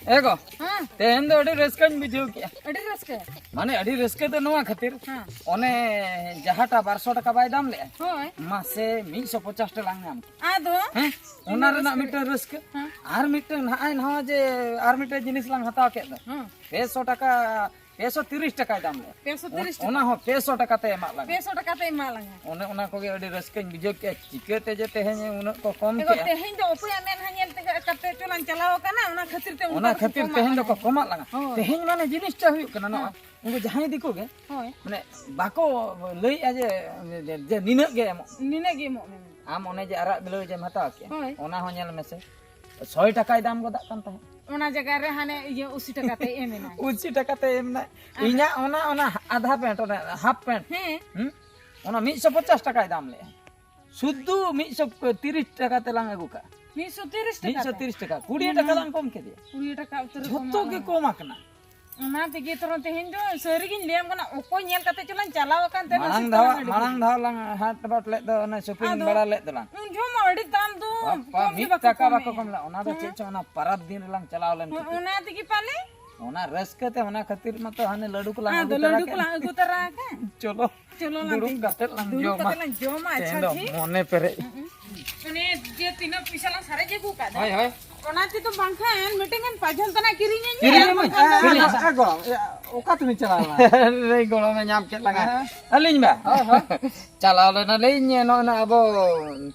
ᱮ ᱜᱚ, ᱦᱮᱸ᱾ ᱛᱮᱦᱮᱧ ᱫᱚ ᱟᱹᱰᱤ ᱨᱟᱹᱥᱠᱟᱹᱧ ᱵᱩᱡᱷᱟᱹᱣ ᱠᱮᱜᱼᱟ᱾ ᱟᱹᱰᱤ ᱨᱟᱹᱥᱠᱟᱹ? ᱢᱟᱱᱮ ᱟᱹᱰᱤ ᱨᱟᱹᱥᱠᱟᱹ ᱫᱚ ᱱᱚᱣᱟ ᱠᱷᱟᱹᱛᱤᱨ, ᱦᱮᱸ᱾ ᱚᱱᱮ ᱡᱟᱦᱟᱸᱴᱟ ᱵᱟᱨᱥᱚ ᱴᱟᱠᱟ ᱵᱟᱭ ᱫᱟᱢ ᱞᱮᱜᱼᱟ, ᱦᱳᱭ᱾ ᱢᱟᱥᱮ ᱢᱤᱫ ᱥᱚ ᱯᱚᱧᱪᱟᱥ ᱴᱟᱠᱟ ᱞᱟᱝ ᱧᱟᱢ ᱠᱮᱫᱟ᱾ ᱟᱫᱚ ᱦᱮᱸ, ᱚᱱᱟ ᱨᱮᱱᱟᱜ ᱢᱤᱫᱴᱟᱝ ᱨᱟᱹᱥᱠᱟᱹ᱾ ᱦᱮᱸ᱾ ᱟᱨ ᱢᱤᱫᱴᱟᱝ ᱱᱚᱜᱼᱚᱭ ᱱᱚᱣᱟ ᱡᱮ ᱟᱨ ᱢᱤᱫᱴᱟᱝ ᱡᱤᱱᱤᱥ ᱞᱟᱝ ᱦᱟᱛᱟᱣ ᱠᱮᱫ ᱫᱚ, ᱦᱮᱸ᱾ ᱯᱮ ᱥᱚ ᱴᱟᱠᱟ, ᱯᱮ ᱥᱚ ᱛᱤᱨᱤᱥ ᱴᱟᱠᱟᱭ ᱫᱟᱢ ᱞᱮᱜᱼᱟ᱾ ᱯᱮ ᱥᱚ ᱛᱤᱨᱤᱥ ᱚᱱᱟ ᱴᱟᱠᱟ᱾ ᱦᱚᱸ ᱯᱮ ᱥᱚ ᱴᱟᱠᱟ ᱛᱮ ᱮᱢᱟᱜ ᱞᱟᱝᱟ᱾ ᱯᱮ ᱥᱚ ᱴᱟᱠᱟ ᱛᱮ ᱮᱢᱟᱜ ᱞᱟᱝᱟ᱾ ᱚᱱᱮ ᱚᱱᱟ ᱠᱚᱜᱮ ᱟᱹᱰᱤ ᱨᱟᱹᱥᱠᱟᱹᱧ ᱵᱩᱡᱷᱟᱹᱣ ᱠᱮᱜᱼᱟ᱾ ᱪᱤᱠᱟᱹᱛᱮ ᱡᱮ ᱛᱮᱦᱮᱧ ᱩᱱᱟᱹᱜ ᱠᱚ ᱠᱚᱢ ᱮᱜᱳ, ᱠᱮᱜᱼᱟ᱾ ᱛᱮᱦᱮᱧ ᱫᱚ ᱚᱠᱚᱭᱟᱜ ᱢᱮᱫᱦᱟ ᱧᱮᱞ ᱛᱮ ᱠᱟᱛᱮ ᱪᱚ ᱞᱟᱝ ᱪᱟᱞᱟᱣ ᱟᱠᱟᱱᱟ, ᱚᱱᱟ ᱠᱷᱟᱹᱛᱤᱨ ᱛᱮ ᱚᱱᱠᱟ ᱚᱱᱟ ᱫᱚᱠᱚ ᱠᱷᱟᱹᱛᱤᱨ ᱠᱚᱢᱟᱜ ᱛᱮᱦᱮᱧ ᱞᱟᱝᱟ᱾ ᱫᱚᱠᱚ ᱠᱚᱢᱟᱜ ᱞᱟᱝᱟ᱾ ᱦᱳᱭ᱾ ᱛᱮᱦᱮᱧ ᱢᱟᱱᱮ ᱡᱤᱱᱤᱥᱴᱟ ᱦᱩᱭᱩᱜ ᱠᱟᱱᱟ ᱱᱚᱣᱟ, ᱦᱮᱸ᱾ ᱩᱱᱠᱩ ᱡᱟᱦᱟᱸᱭ ᱫᱤᱠᱩ ᱜᱮ, ᱦᱳᱭ᱾ ᱢᱟᱱᱮ ᱵᱟᱠᱚ ᱞᱟᱹᱭᱮᱜᱼᱟ ᱡᱮ, ᱡᱮ, ᱡᱮ ᱱᱤᱱᱟᱹᱜ ᱜᱮ ᱮᱢᱚᱜ᱾ ᱱᱤᱱᱟᱹᱜ ᱜᱮ ᱮᱢᱚᱜ ᱢᱮ᱾ ᱟᱢ ᱚᱱᱮ ᱡᱮ ᱟᱨᱟᱜ ᱵᱤᱞᱟᱹᱣ ᱡᱮᱢ ᱦᱟᱛᱟᱣ ᱠᱮᱜᱼᱟ, ᱦᱳᱭ᱾ ᱚᱱᱟ ᱦᱚᱸ ᱧᱮᱞ ᱢᱮᱥᱮ, ᱥᱚᱭ ᱴᱟᱠᱟᱭ ᱫᱟᱢ ᱜᱚᱫᱟᱜ ᱠᱟᱱ ᱛᱟᱦᱮᱸᱫ᱾ ᱚᱱᱟ ᱡᱟᱭᱜᱟ ᱨᱮ ᱦᱟᱱᱮ ᱤᱭᱟᱹ ᱟᱥᱤ ᱴᱟᱠᱟ ᱛᱮ ᱮᱢ ᱮᱱᱟᱭ᱾ ᱟᱥᱤ ᱴᱟᱠᱟ ᱛᱮ ᱮᱢ ᱮᱱᱟᱭ᱾ ᱟᱨ ᱤᱧᱟᱹᱜ ᱚᱱᱟ, ᱚᱱᱟ ᱟᱫᱷᱟ ᱯᱮᱱᱴ, ᱚᱱᱟ ᱦᱟᱯ ᱯᱮᱱᱴ, ᱦᱮᱸ᱾ ᱦᱩᱸ? ᱚᱱᱟ ᱢᱤᱫ ᱥᱚ ᱯᱚᱧᱪᱟᱥ ᱴᱟᱠᱟᱭ ᱫᱟᱢ ᱞᱮᱜᱼᱟ᱾ ᱥᱩᱫᱷᱩ ᱢᱤᱫ ᱥᱚ ᱛᱤᱨᱤᱥ ᱴᱟᱠᱟ ᱛᱮᱞᱟᱝ ᱟᱹᱜᱩ ᱠᱟᱜᱼᱟ᱾ ᱢᱤᱫ ᱥᱚ ᱛᱤᱨᱤᱥ ᱴᱟᱠᱟ ᱛᱮ? ᱢᱤᱫ ᱥᱚ ᱛᱤᱨᱤᱥ ᱴᱟᱠᱟ, ᱠᱩᱲᱤ ᱴᱟᱠᱟ ᱞᱟᱝ ᱠᱚᱢ ᱠᱮᱫᱮᱭᱟ᱾ ᱠᱩᱲᱤ ᱴᱟᱠᱟ ᱩᱛᱟᱹᱨ ᱡᱷᱚᱛᱚ ᱠᱚᱢᱚᱜ ᱜᱮ ᱠᱟᱱᱟ᱾ ᱠᱚᱢ ᱟᱠᱟᱱᱟ᱾ ᱚᱱᱟ ᱛᱮᱜᱮ ᱛᱚ ᱛᱮᱦᱮᱧ ᱫᱚ ᱥᱟᱹᱨᱤ ᱜᱤᱧ ᱞᱟᱹᱭᱟᱢ ᱠᱟᱱᱟ, ᱚᱠᱚᱭ ᱧᱮᱞ ᱠᱟᱛᱮ ᱪᱚᱞᱟᱝ ᱪᱟᱞᱟᱣ ᱟᱠᱟᱱ ᱛᱮ ᱢᱟᱲᱟᱝ ᱱᱟᱥᱮ ᱫᱷᱟᱣ, ᱛᱟᱲᱟᱝ ᱟᱹᱰᱤ ᱢᱟᱲᱟᱝ ᱵᱷᱟᱹᱜᱤ᱾ ᱫᱷᱟᱣ ᱞᱟᱝ ᱦᱟᱴ ᱵᱟᱴ ᱞᱮᱫ ᱫᱚ, ᱚᱱᱟ ᱥᱚᱯᱤᱝ ᱟᱫᱚ ᱵᱟᱲᱟ ᱞᱮᱫ ᱫᱚᱞᱟᱝ᱾ ᱩᱱ ᱡᱚᱦᱚᱜ ᱢᱟ ᱟᱹᱰᱤ ᱫᱟᱢ ᱫᱚ, ᱵᱟᱯᱟ, ᱠᱚᱢ ᱜᱮ ᱢᱤᱫ ᱵᱟᱠᱚ ᱴᱟᱠᱟ ᱵᱟᱠᱚ ᱠᱚᱢᱮᱜᱼᱟ᱾ ᱠᱚᱢ ᱞᱮᱫᱟ᱾ ᱚᱱᱟ ᱫᱚ ᱦᱮᱸ᱾ ᱪᱮᱫ ᱪᱚᱝ ᱚᱱᱟ ᱯᱟᱨᱟᱵᱽ ᱫᱤᱱ ᱨᱮᱞᱟᱝ ᱪᱟᱞᱟᱣ ᱞᱮᱱ ᱦᱮᱸ, ᱠᱷᱟᱹᱛᱤᱨ᱾ ᱚᱱᱟ ᱛᱮᱜᱮ ᱯᱟᱞᱮ᱾ ᱚᱱᱟ ᱨᱟᱹᱥᱠᱟᱹ ᱛᱮ, ᱚᱱᱟ ᱠᱷᱟᱹᱛᱤᱨ ᱢᱟᱛᱚ ᱦᱟᱱᱮ ᱞᱟᱹᱰᱩ ᱠᱚᱞᱟᱝ ᱟᱫᱚ ᱟᱹᱜᱩ ᱛᱚᱨᱟ ᱞᱟᱹᱰᱩ ᱠᱮᱫ᱾ ᱠᱚᱞᱟᱝ ᱟᱹᱜᱩ ᱛᱚᱨᱟ ᱟᱠᱟᱫ᱾ ᱪᱚᱞᱚ᱾ ᱪᱚᱞᱚ ᱞᱟᱝ ᱫᱩᱲᱩᱵ ᱫᱩ-, ᱠᱟᱛᱮ ᱞᱟᱝ ᱫᱩᱲᱩᱵ ᱡᱚᱢᱟ᱾ ᱠᱟᱛᱮ ᱞᱟᱝ ᱡᱚᱢᱟ, ᱟᱪᱪᱷᱟ, ᱛᱮᱦᱮᱧ ᱫᱚ ᱴᱷᱤᱠ᱾ ᱢᱚᱱᱮ ᱯᱮᱨᱮᱡ᱾ ᱦᱩᱸ, ᱦᱩᱸ᱾ ᱚᱱᱮ ᱡᱮ ᱛᱤᱱᱟᱹᱜ ᱯᱚᱭᱥᱟ ᱞᱟᱝ ᱥᱟᱨᱮᱡ ᱟᱹᱜᱩ ᱠᱟᱫᱟ, ᱦᱳᱭ, ᱦᱳᱭ᱾ ᱚᱱᱟ ᱛᱮᱫᱚ ᱵᱟᱝᱠᱷᱟᱱ ᱢᱤᱫᱴᱮᱱ ᱜᱟᱱ ᱯᱟᱡᱚᱱ ᱛᱟᱱᱟᱜ ᱠᱤᱨᱤᱧᱟᱹᱧ ᱢᱮ, ᱠᱤᱨᱤᱧ ᱟᱨ ᱢᱮ᱾ ᱵᱟᱝᱠᱷᱟᱱ ᱫᱚ ᱦᱮᱸ, ᱦᱮᱸ, ᱦᱮᱸ, ᱜᱚ, ᱚᱠᱟ ᱛᱮᱵᱤᱱ ᱪᱟᱞᱟᱣ ᱞᱮᱱᱟ? ᱞᱟᱹᱭ ᱜᱚᱲᱚ ᱢᱮ ᱧᱟᱢ ᱠᱮᱫ ᱞᱟᱝᱟ᱾ ᱦᱮᱸ᱾ ᱟᱹᱞᱤᱧ ᱵᱟ? ᱦᱳᱭ, ᱦᱳᱭ᱾ ᱪᱟᱞᱟᱣ ᱞᱮᱱᱟᱞᱤᱧ ᱱᱚᱜᱼᱚᱭ ᱱᱟ ᱟᱵᱚ,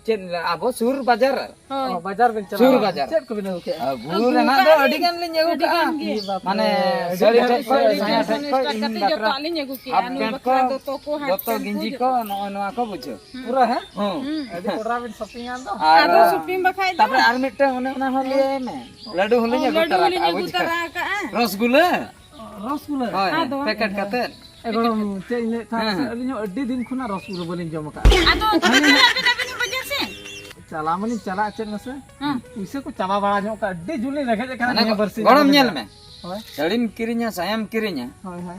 ᱪᱮᱫ, ᱟᱵᱚ ᱥᱩᱨ ᱵᱟᱡᱟᱨ᱾ ᱦᱳᱭ᱾ ᱚ, ᱵᱟᱡᱟᱨ ᱵᱮᱱ ᱪᱟᱞᱟᱣ ᱥᱩᱨ ᱞᱮᱱᱟ᱾ ᱵᱟᱡᱟᱨ᱾ ᱪᱮᱫ ᱠᱚᱵᱤᱱ ᱟᱹᱜᱩ ᱠᱮᱜᱼᱟ? ᱟᱹᱜᱩ ᱟᱹᱜᱩ ᱨᱮᱱᱟᱜ ᱠᱟᱜᱼᱟ ᱫᱚ ᱞᱤᱧ᱾ ᱟᱹᱰᱤ ᱜᱟᱱ ᱞᱤᱧ ᱟᱹᱜᱩ ᱟᱹᱰᱤ ᱠᱟᱜᱼᱟ᱾ ᱜᱟᱱ ᱜᱮ᱾ ᱤᱭᱟᱹ ᱵᱟᱯ ᱢᱟᱱᱮ ᱨᱮ, ᱟᱹᱰᱤ ᱥᱟᱹᱲᱤ ᱰᱷᱮᱨ ᱴᱷᱮᱡ ᱠᱷᱚᱡ, ᱥᱟᱹᱲᱤ ᱥᱟᱭᱟ ᱰᱷᱮᱨ ᱴᱷᱮᱡ ᱥᱟᱹᱲᱤ ᱠᱷᱚᱡ, ᱥᱴᱟᱨᱴ ᱤᱧ ᱠᱟᱛᱮ ᱵᱟᱠᱷᱨᱟ ᱡᱚᱛᱚᱣᱟᱜ ᱞᱤᱧ ᱟᱹᱜᱩ ᱠᱮᱜᱼᱟ᱾ ᱦᱟᱯ ᱱᱩᱭ ᱯᱮᱱᱴ ᱵᱟᱠᱷᱨᱟ ᱠᱷᱚᱡ, ᱫᱚᱛᱚ ᱠᱚ, ᱦᱟᱯ ᱡᱚᱛᱚ ᱯᱮᱱᱴ ᱠᱚ ᱜᱮᱸᱡᱤ ᱠᱚ, ᱦᱩᱭᱩᱜᱼᱟ᱾ ᱱᱚᱜᱼᱚᱭ ᱱᱚᱣᱟ ᱠᱚ ᱵᱩᱡᱷᱟᱹᱣ᱾ ᱦᱩᱸ᱾ ᱯᱩᱨᱟᱹ, ᱦᱮᱸ? ᱦᱩᱸ᱾ ᱦᱩᱸ᱾ ᱟᱹᱰᱤ ᱠᱚᱰᱨᱟ ᱵᱤᱱ ᱥᱚᱯᱤᱝᱟ ᱫᱚ᱾ ᱟᱨ ᱟᱫᱚ ᱥᱚᱯᱤᱝ ᱵᱟᱠᱷᱟᱡ ᱫᱚ᱾ ᱛᱟᱯᱚᱨᱮ ᱟᱨ ᱢᱤᱫᱴᱟᱝ ᱚᱱᱮ ᱚᱱᱟ ᱦᱚᱸ ᱞᱟᱹᱭᱟᱭ ᱢᱮ᱾ ᱞᱟᱹᱰᱩ ᱦᱚᱸᱞᱤᱧ ᱚ, ᱟᱹᱜᱩ ᱞᱟᱹᱰᱩ ᱛᱚᱨᱟ ᱦᱚᱸᱞᱤᱧ ᱠᱟᱜᱼᱟ, ᱟᱹᱜᱩ ᱵᱩᱡᱷᱟᱹᱣ᱾ ᱛᱚᱨᱟ ᱠᱟᱜᱼᱟ᱾ ᱨᱚᱥᱜᱩᱞᱟᱹ᱾ ᱨᱚᱥᱜᱩᱞᱟᱹ? ᱦᱳᱭ, ᱟᱫᱚ? ᱯᱮᱠᱮᱴ ᱠᱟᱛᱮᱫ᱾ ᱮ ᱜᱚᱲᱚᱢ, ᱪᱮᱫ ᱤᱧ ᱞᱟᱹᱭᱮᱫ ᱛᱟᱦᱮᱸᱫ ᱦᱮᱸ, ᱥᱮ, ᱦᱮᱸ᱾ ᱟᱹᱞᱤᱧ ᱦᱚᱸ ᱟᱹᱰᱤ ᱫᱤᱱ ᱠᱷᱚᱱᱟᱜ ᱨᱚᱥᱜᱩᱞᱟᱹ ᱵᱟᱹᱞᱤᱧ ᱡᱚᱢ ᱟᱠᱟᱫᱼᱟ᱾ ᱟᱫᱚ ᱛᱤᱱᱟᱹᱜ ᱫᱤᱱ ᱟᱹᱵᱤᱱ ᱟᱹᱵᱤᱱ ᱵᱟᱡᱟᱨ ᱥᱮ? ᱪᱟᱞᱟᱣ ᱢᱟᱞᱤᱧ ᱪᱟᱞᱟᱜᱼᱟ, ᱪᱮᱫ ᱢᱟᱥᱮ? ᱦᱮᱸ᱾ ᱯᱩᱭᱥᱟᱹ ᱠᱚ ᱪᱟᱵᱟ ᱵᱟᱲᱟ ᱧᱚᱜ ᱠᱟᱜᱼᱟ, ᱟᱹᱰᱤ ᱡᱳᱨ ᱞᱤᱧ ᱨᱮᱸᱜᱮᱡ ᱟᱠᱟᱱᱟ ᱢᱟᱱᱮ ᱱᱤᱭᱟᱹ ᱵᱟᱨᱥᱤᱧ ᱜᱚᱲᱚᱢ ᱫᱚ᱾ ᱧᱮᱞ ᱢᱮ᱾ ᱦᱳᱭ᱾ ᱥᱟᱹᱲᱤᱢ ᱠᱤᱨᱤᱧᱟ, ᱥᱟᱭᱟᱢ ᱠᱤᱨᱤᱧᱟ᱾ ᱦᱳᱭ, ᱦᱳᱭ᱾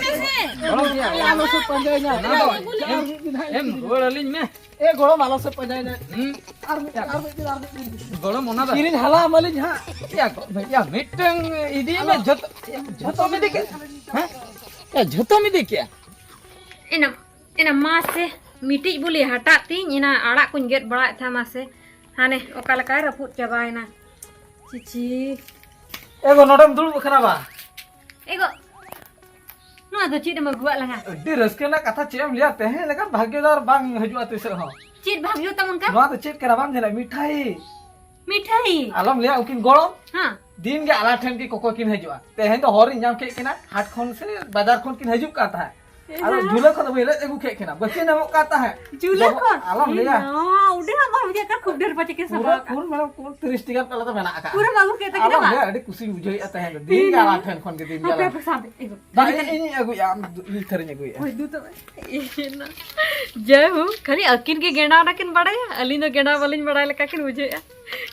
ᱢᱮᱥᱮ᱾ ᱜᱚᱲᱚᱢ ᱜᱮᱭᱟ᱾ ᱟᱞᱚ ᱥᱮ ᱯᱟᱸᱡᱟᱭ ᱧᱟᱢ᱾ ᱚᱱᱟ ᱫᱚ ᱟᱨ ᱢᱤᱫ ᱫᱤᱱ ᱦᱟᱸᱜ ᱮᱢ ᱨᱩᱣᱟᱹᱲ ᱟᱹᱞᱤᱧ ᱢᱮ᱾ ᱮ ᱜᱚᱲᱚᱢ, ᱟᱞᱚ ᱥᱮ ᱯᱟᱸᱡᱟᱭ ᱧᱟᱢ᱾ ᱦᱩᱸ᱾ ᱟᱨ ᱢᱤᱫ ᱫᱤᱱ, ᱟᱨ ᱢᱤᱫ ᱫᱤᱱ᱾ ᱜᱚᱲᱚᱢ, ᱚᱱᱟ ᱫᱚ ᱠᱤᱨᱤᱧ ᱦᱟᱞᱟ ᱟᱢᱟᱞᱤᱧ ᱦᱟᱸᱜ᱾ ᱭᱟ, ᱭᱟ, ᱢᱤᱫᱴᱟᱝ ᱤᱫᱤᱭ ᱢᱮ, ᱡᱷᱚᱛᱚ, ᱡᱷᱚᱛᱚᱢ ᱤᱫᱤ ᱠᱮᱜᱼᱟ᱾ ᱦᱮᱸ? ᱭᱟ, ᱡᱷᱚᱛᱚᱢ ᱤᱫᱤ ᱠᱮᱜᱼᱟ᱾ ᱮᱱᱟ, ᱮᱱᱟ, ᱢᱟᱥᱮ, ᱢᱤᱫᱴᱤᱡ ᱵᱚᱞᱮ ᱦᱟᱴᱟᱜ ᱛᱤᱧ, ᱮᱱᱟ ᱟᱲᱟᱜ ᱠᱚᱧ ᱜᱮᱫ ᱵᱟᱲᱟᱭᱮᱫ ᱛᱟᱦᱮᱸ, ᱢᱟᱥᱮ᱾ ᱦᱟᱱᱮ, ᱚᱠᱟ ᱞᱮᱠᱟᱭ ᱨᱟᱹᱯᱩᱫ ᱪᱟᱵᱟᱭᱮᱱᱟ᱾ ᱪᱤᱪᱤ᱾ ᱮ ᱜᱚ, ᱱᱚᱰᱮᱢ ᱫᱩᱲᱩᱵ ᱟᱠᱟᱱᱟ ᱵᱟ? ᱮ ᱜᱚ, ᱱᱚᱣᱟ ᱫᱚ ᱪᱮᱫ ᱮᱢ ᱟᱹᱜᱩᱣᱟᱜ ᱞᱟᱝᱟ? ᱟᱹᱰᱤ ᱨᱟᱹᱥᱠᱟᱹ ᱨᱮᱱᱟᱜ ᱠᱟᱛᱷᱟ, ᱪᱮᱫ ᱮᱢ ᱞᱟᱹᱭᱟ, ᱛᱮᱦᱮᱧ ᱞᱮᱠᱟᱱ ᱵᱷᱟᱜᱽᱭᱚ ᱫᱚ ᱟᱨ ᱵᱟᱝ ᱦᱤᱡᱩᱜᱼᱟ ᱛᱤᱥ ᱨᱮᱦᱚᱸ᱾ ᱪᱮᱫ ᱵᱷᱟᱜᱽᱭᱚ ᱛᱟᱢ ᱚᱱᱠᱟ? ᱱᱚᱣᱟ ᱫᱚ ᱪᱮᱫ ᱠᱟᱱᱟ ᱵᱟᱢ ᱧᱮᱞᱟ? ᱢᱤᱴᱷᱟᱭ᱾ ᱢᱤᱴᱷᱟᱭ? ᱟᱞᱚᱢ ᱞᱟᱹᱭᱟ, ᱩᱱᱠᱤᱱ ᱜᱚᱲᱚᱢ ᱦᱮᱸ᱾ ᱫᱤᱱ ᱜᱮ ᱟᱞᱮ ᱴᱷᱮᱱ ᱜᱮ ᱠᱚᱠᱚᱭ ᱠᱤᱱ ᱦᱤᱡᱩᱜᱼᱟ᱾ ᱛᱮᱦᱮᱧ ᱫᱚ ᱦᱚᱨ ᱨᱤᱧ ᱧᱟᱢ ᱠᱮᱫ ᱠᱤᱱᱟ, ᱦᱟᱴ ᱠᱷᱚᱱ ᱥᱮ ᱵᱟᱡᱟᱨ ᱠᱷᱚᱱ ᱠᱤᱱ ᱦᱤᱡᱩᱜ ᱠᱟᱱ ᱛᱟᱦᱮᱸᱫ᱾ ᱟᱫᱚ ᱦᱮᱸ᱾ ᱡᱷᱩᱞᱟᱹ ᱠᱷᱚᱱ ᱫᱚ ᱵᱟᱹᱧ ᱨᱮᱡ ᱟᱹᱜᱩ ᱠᱮᱫ ᱠᱤᱱᱟ, ᱵᱟᱹᱠᱤᱱ ᱧᱟᱢᱚᱜ ᱠᱟᱱ ᱛᱟᱦᱮᱸᱫ᱾ ᱡᱷᱩᱞᱟᱹ ᱡᱚᱵᱚ-, ᱠᱷᱚᱱ? ᱟᱞᱚᱢ ᱞᱟᱹᱭᱟ᱾ ᱤᱭᱟᱹ, ᱚᱸᱰᱮ ᱦᱚᱸ ᱵᱟᱢ ᱤᱫᱤ ᱟᱠᱟᱫ, ᱠᱷᱩᱵ ᱰᱷᱮᱨ ᱯᱟᱪᱮ ᱠᱤᱱ ᱥᱟᱵᱟ ᱯᱩᱨᱟᱹ ᱟᱠᱟᱫ᱾ ᱠᱷᱩᱵ, ᱢᱟᱱᱮ, ᱯᱩᱨᱟᱹ ᱛᱤᱨᱤᱥ ᱴᱤ ᱜᱟᱱ ᱯᱟᱞᱮ ᱫᱚ ᱢᱮᱱᱟᱜ ᱟᱠᱟᱫ᱾ ᱯᱩᱨᱟᱹᱢ ᱟᱹᱜᱩ ᱠᱮᱫ ᱛᱟᱹᱠᱤᱱᱟ ᱟᱞᱚᱢ ᱵᱟ? ᱞᱟᱹᱭᱟ, ᱟᱹᱰᱤ ᱠᱩᱥᱤᱧ ᱵᱩᱡᱷᱟᱹᱣᱮᱫᱼᱟ ᱛᱮᱦᱮᱧ ᱫᱚ᱾ ᱫᱤᱱ ᱜᱮ ᱦᱟᱯᱮ, ᱟᱞᱮ ᱴᱷᱮᱱ ᱠᱷᱚᱱ ᱜᱮ ᱫᱤᱱ ᱜᱮ ᱦᱟᱯᱮ, ᱟᱞᱮ ᱦᱟᱯᱮ, ᱥᱟᱵ ᱤᱧ ᱟᱹᱜᱩ᱾ ᱫᱟᱲᱮ ᱵᱟᱝ, ᱠᱟᱱᱟ᱾ ᱤᱧᱤᱧ ᱟᱹᱜᱩᱭᱮᱫᱼᱟ, ᱟᱢ ᱫᱩ-, ᱤᱧ ᱛᱷᱟᱹᱨᱤᱧ ᱟᱹᱜᱩᱭᱮᱫᱼᱟ᱾ ᱦᱳᱭ, ᱫᱩ ᱛᱚᱵᱮ᱾ ᱤᱭᱟᱹ ᱱᱟ᱾ ᱡᱟᱭᱦᱳᱠ, ᱠᱷᱟᱹᱞᱤ ᱟᱹᱠᱤᱱ ᱜᱮ ᱜᱮᱸᱰᱟᱣ ᱚᱱᱟ ᱠᱤᱱ ᱵᱟᱲᱟᱭᱟ, ᱟᱹᱞᱤᱧ ᱫᱚ ᱜᱮᱸᱰᱟᱣ ᱵᱟᱹᱞᱤᱧ ᱵᱟᱲᱟᱭ ᱞᱮᱠᱟ ᱠᱤᱱ ᱵᱩᱡᱷᱟᱹᱣᱮᱫᱼᱟ᱾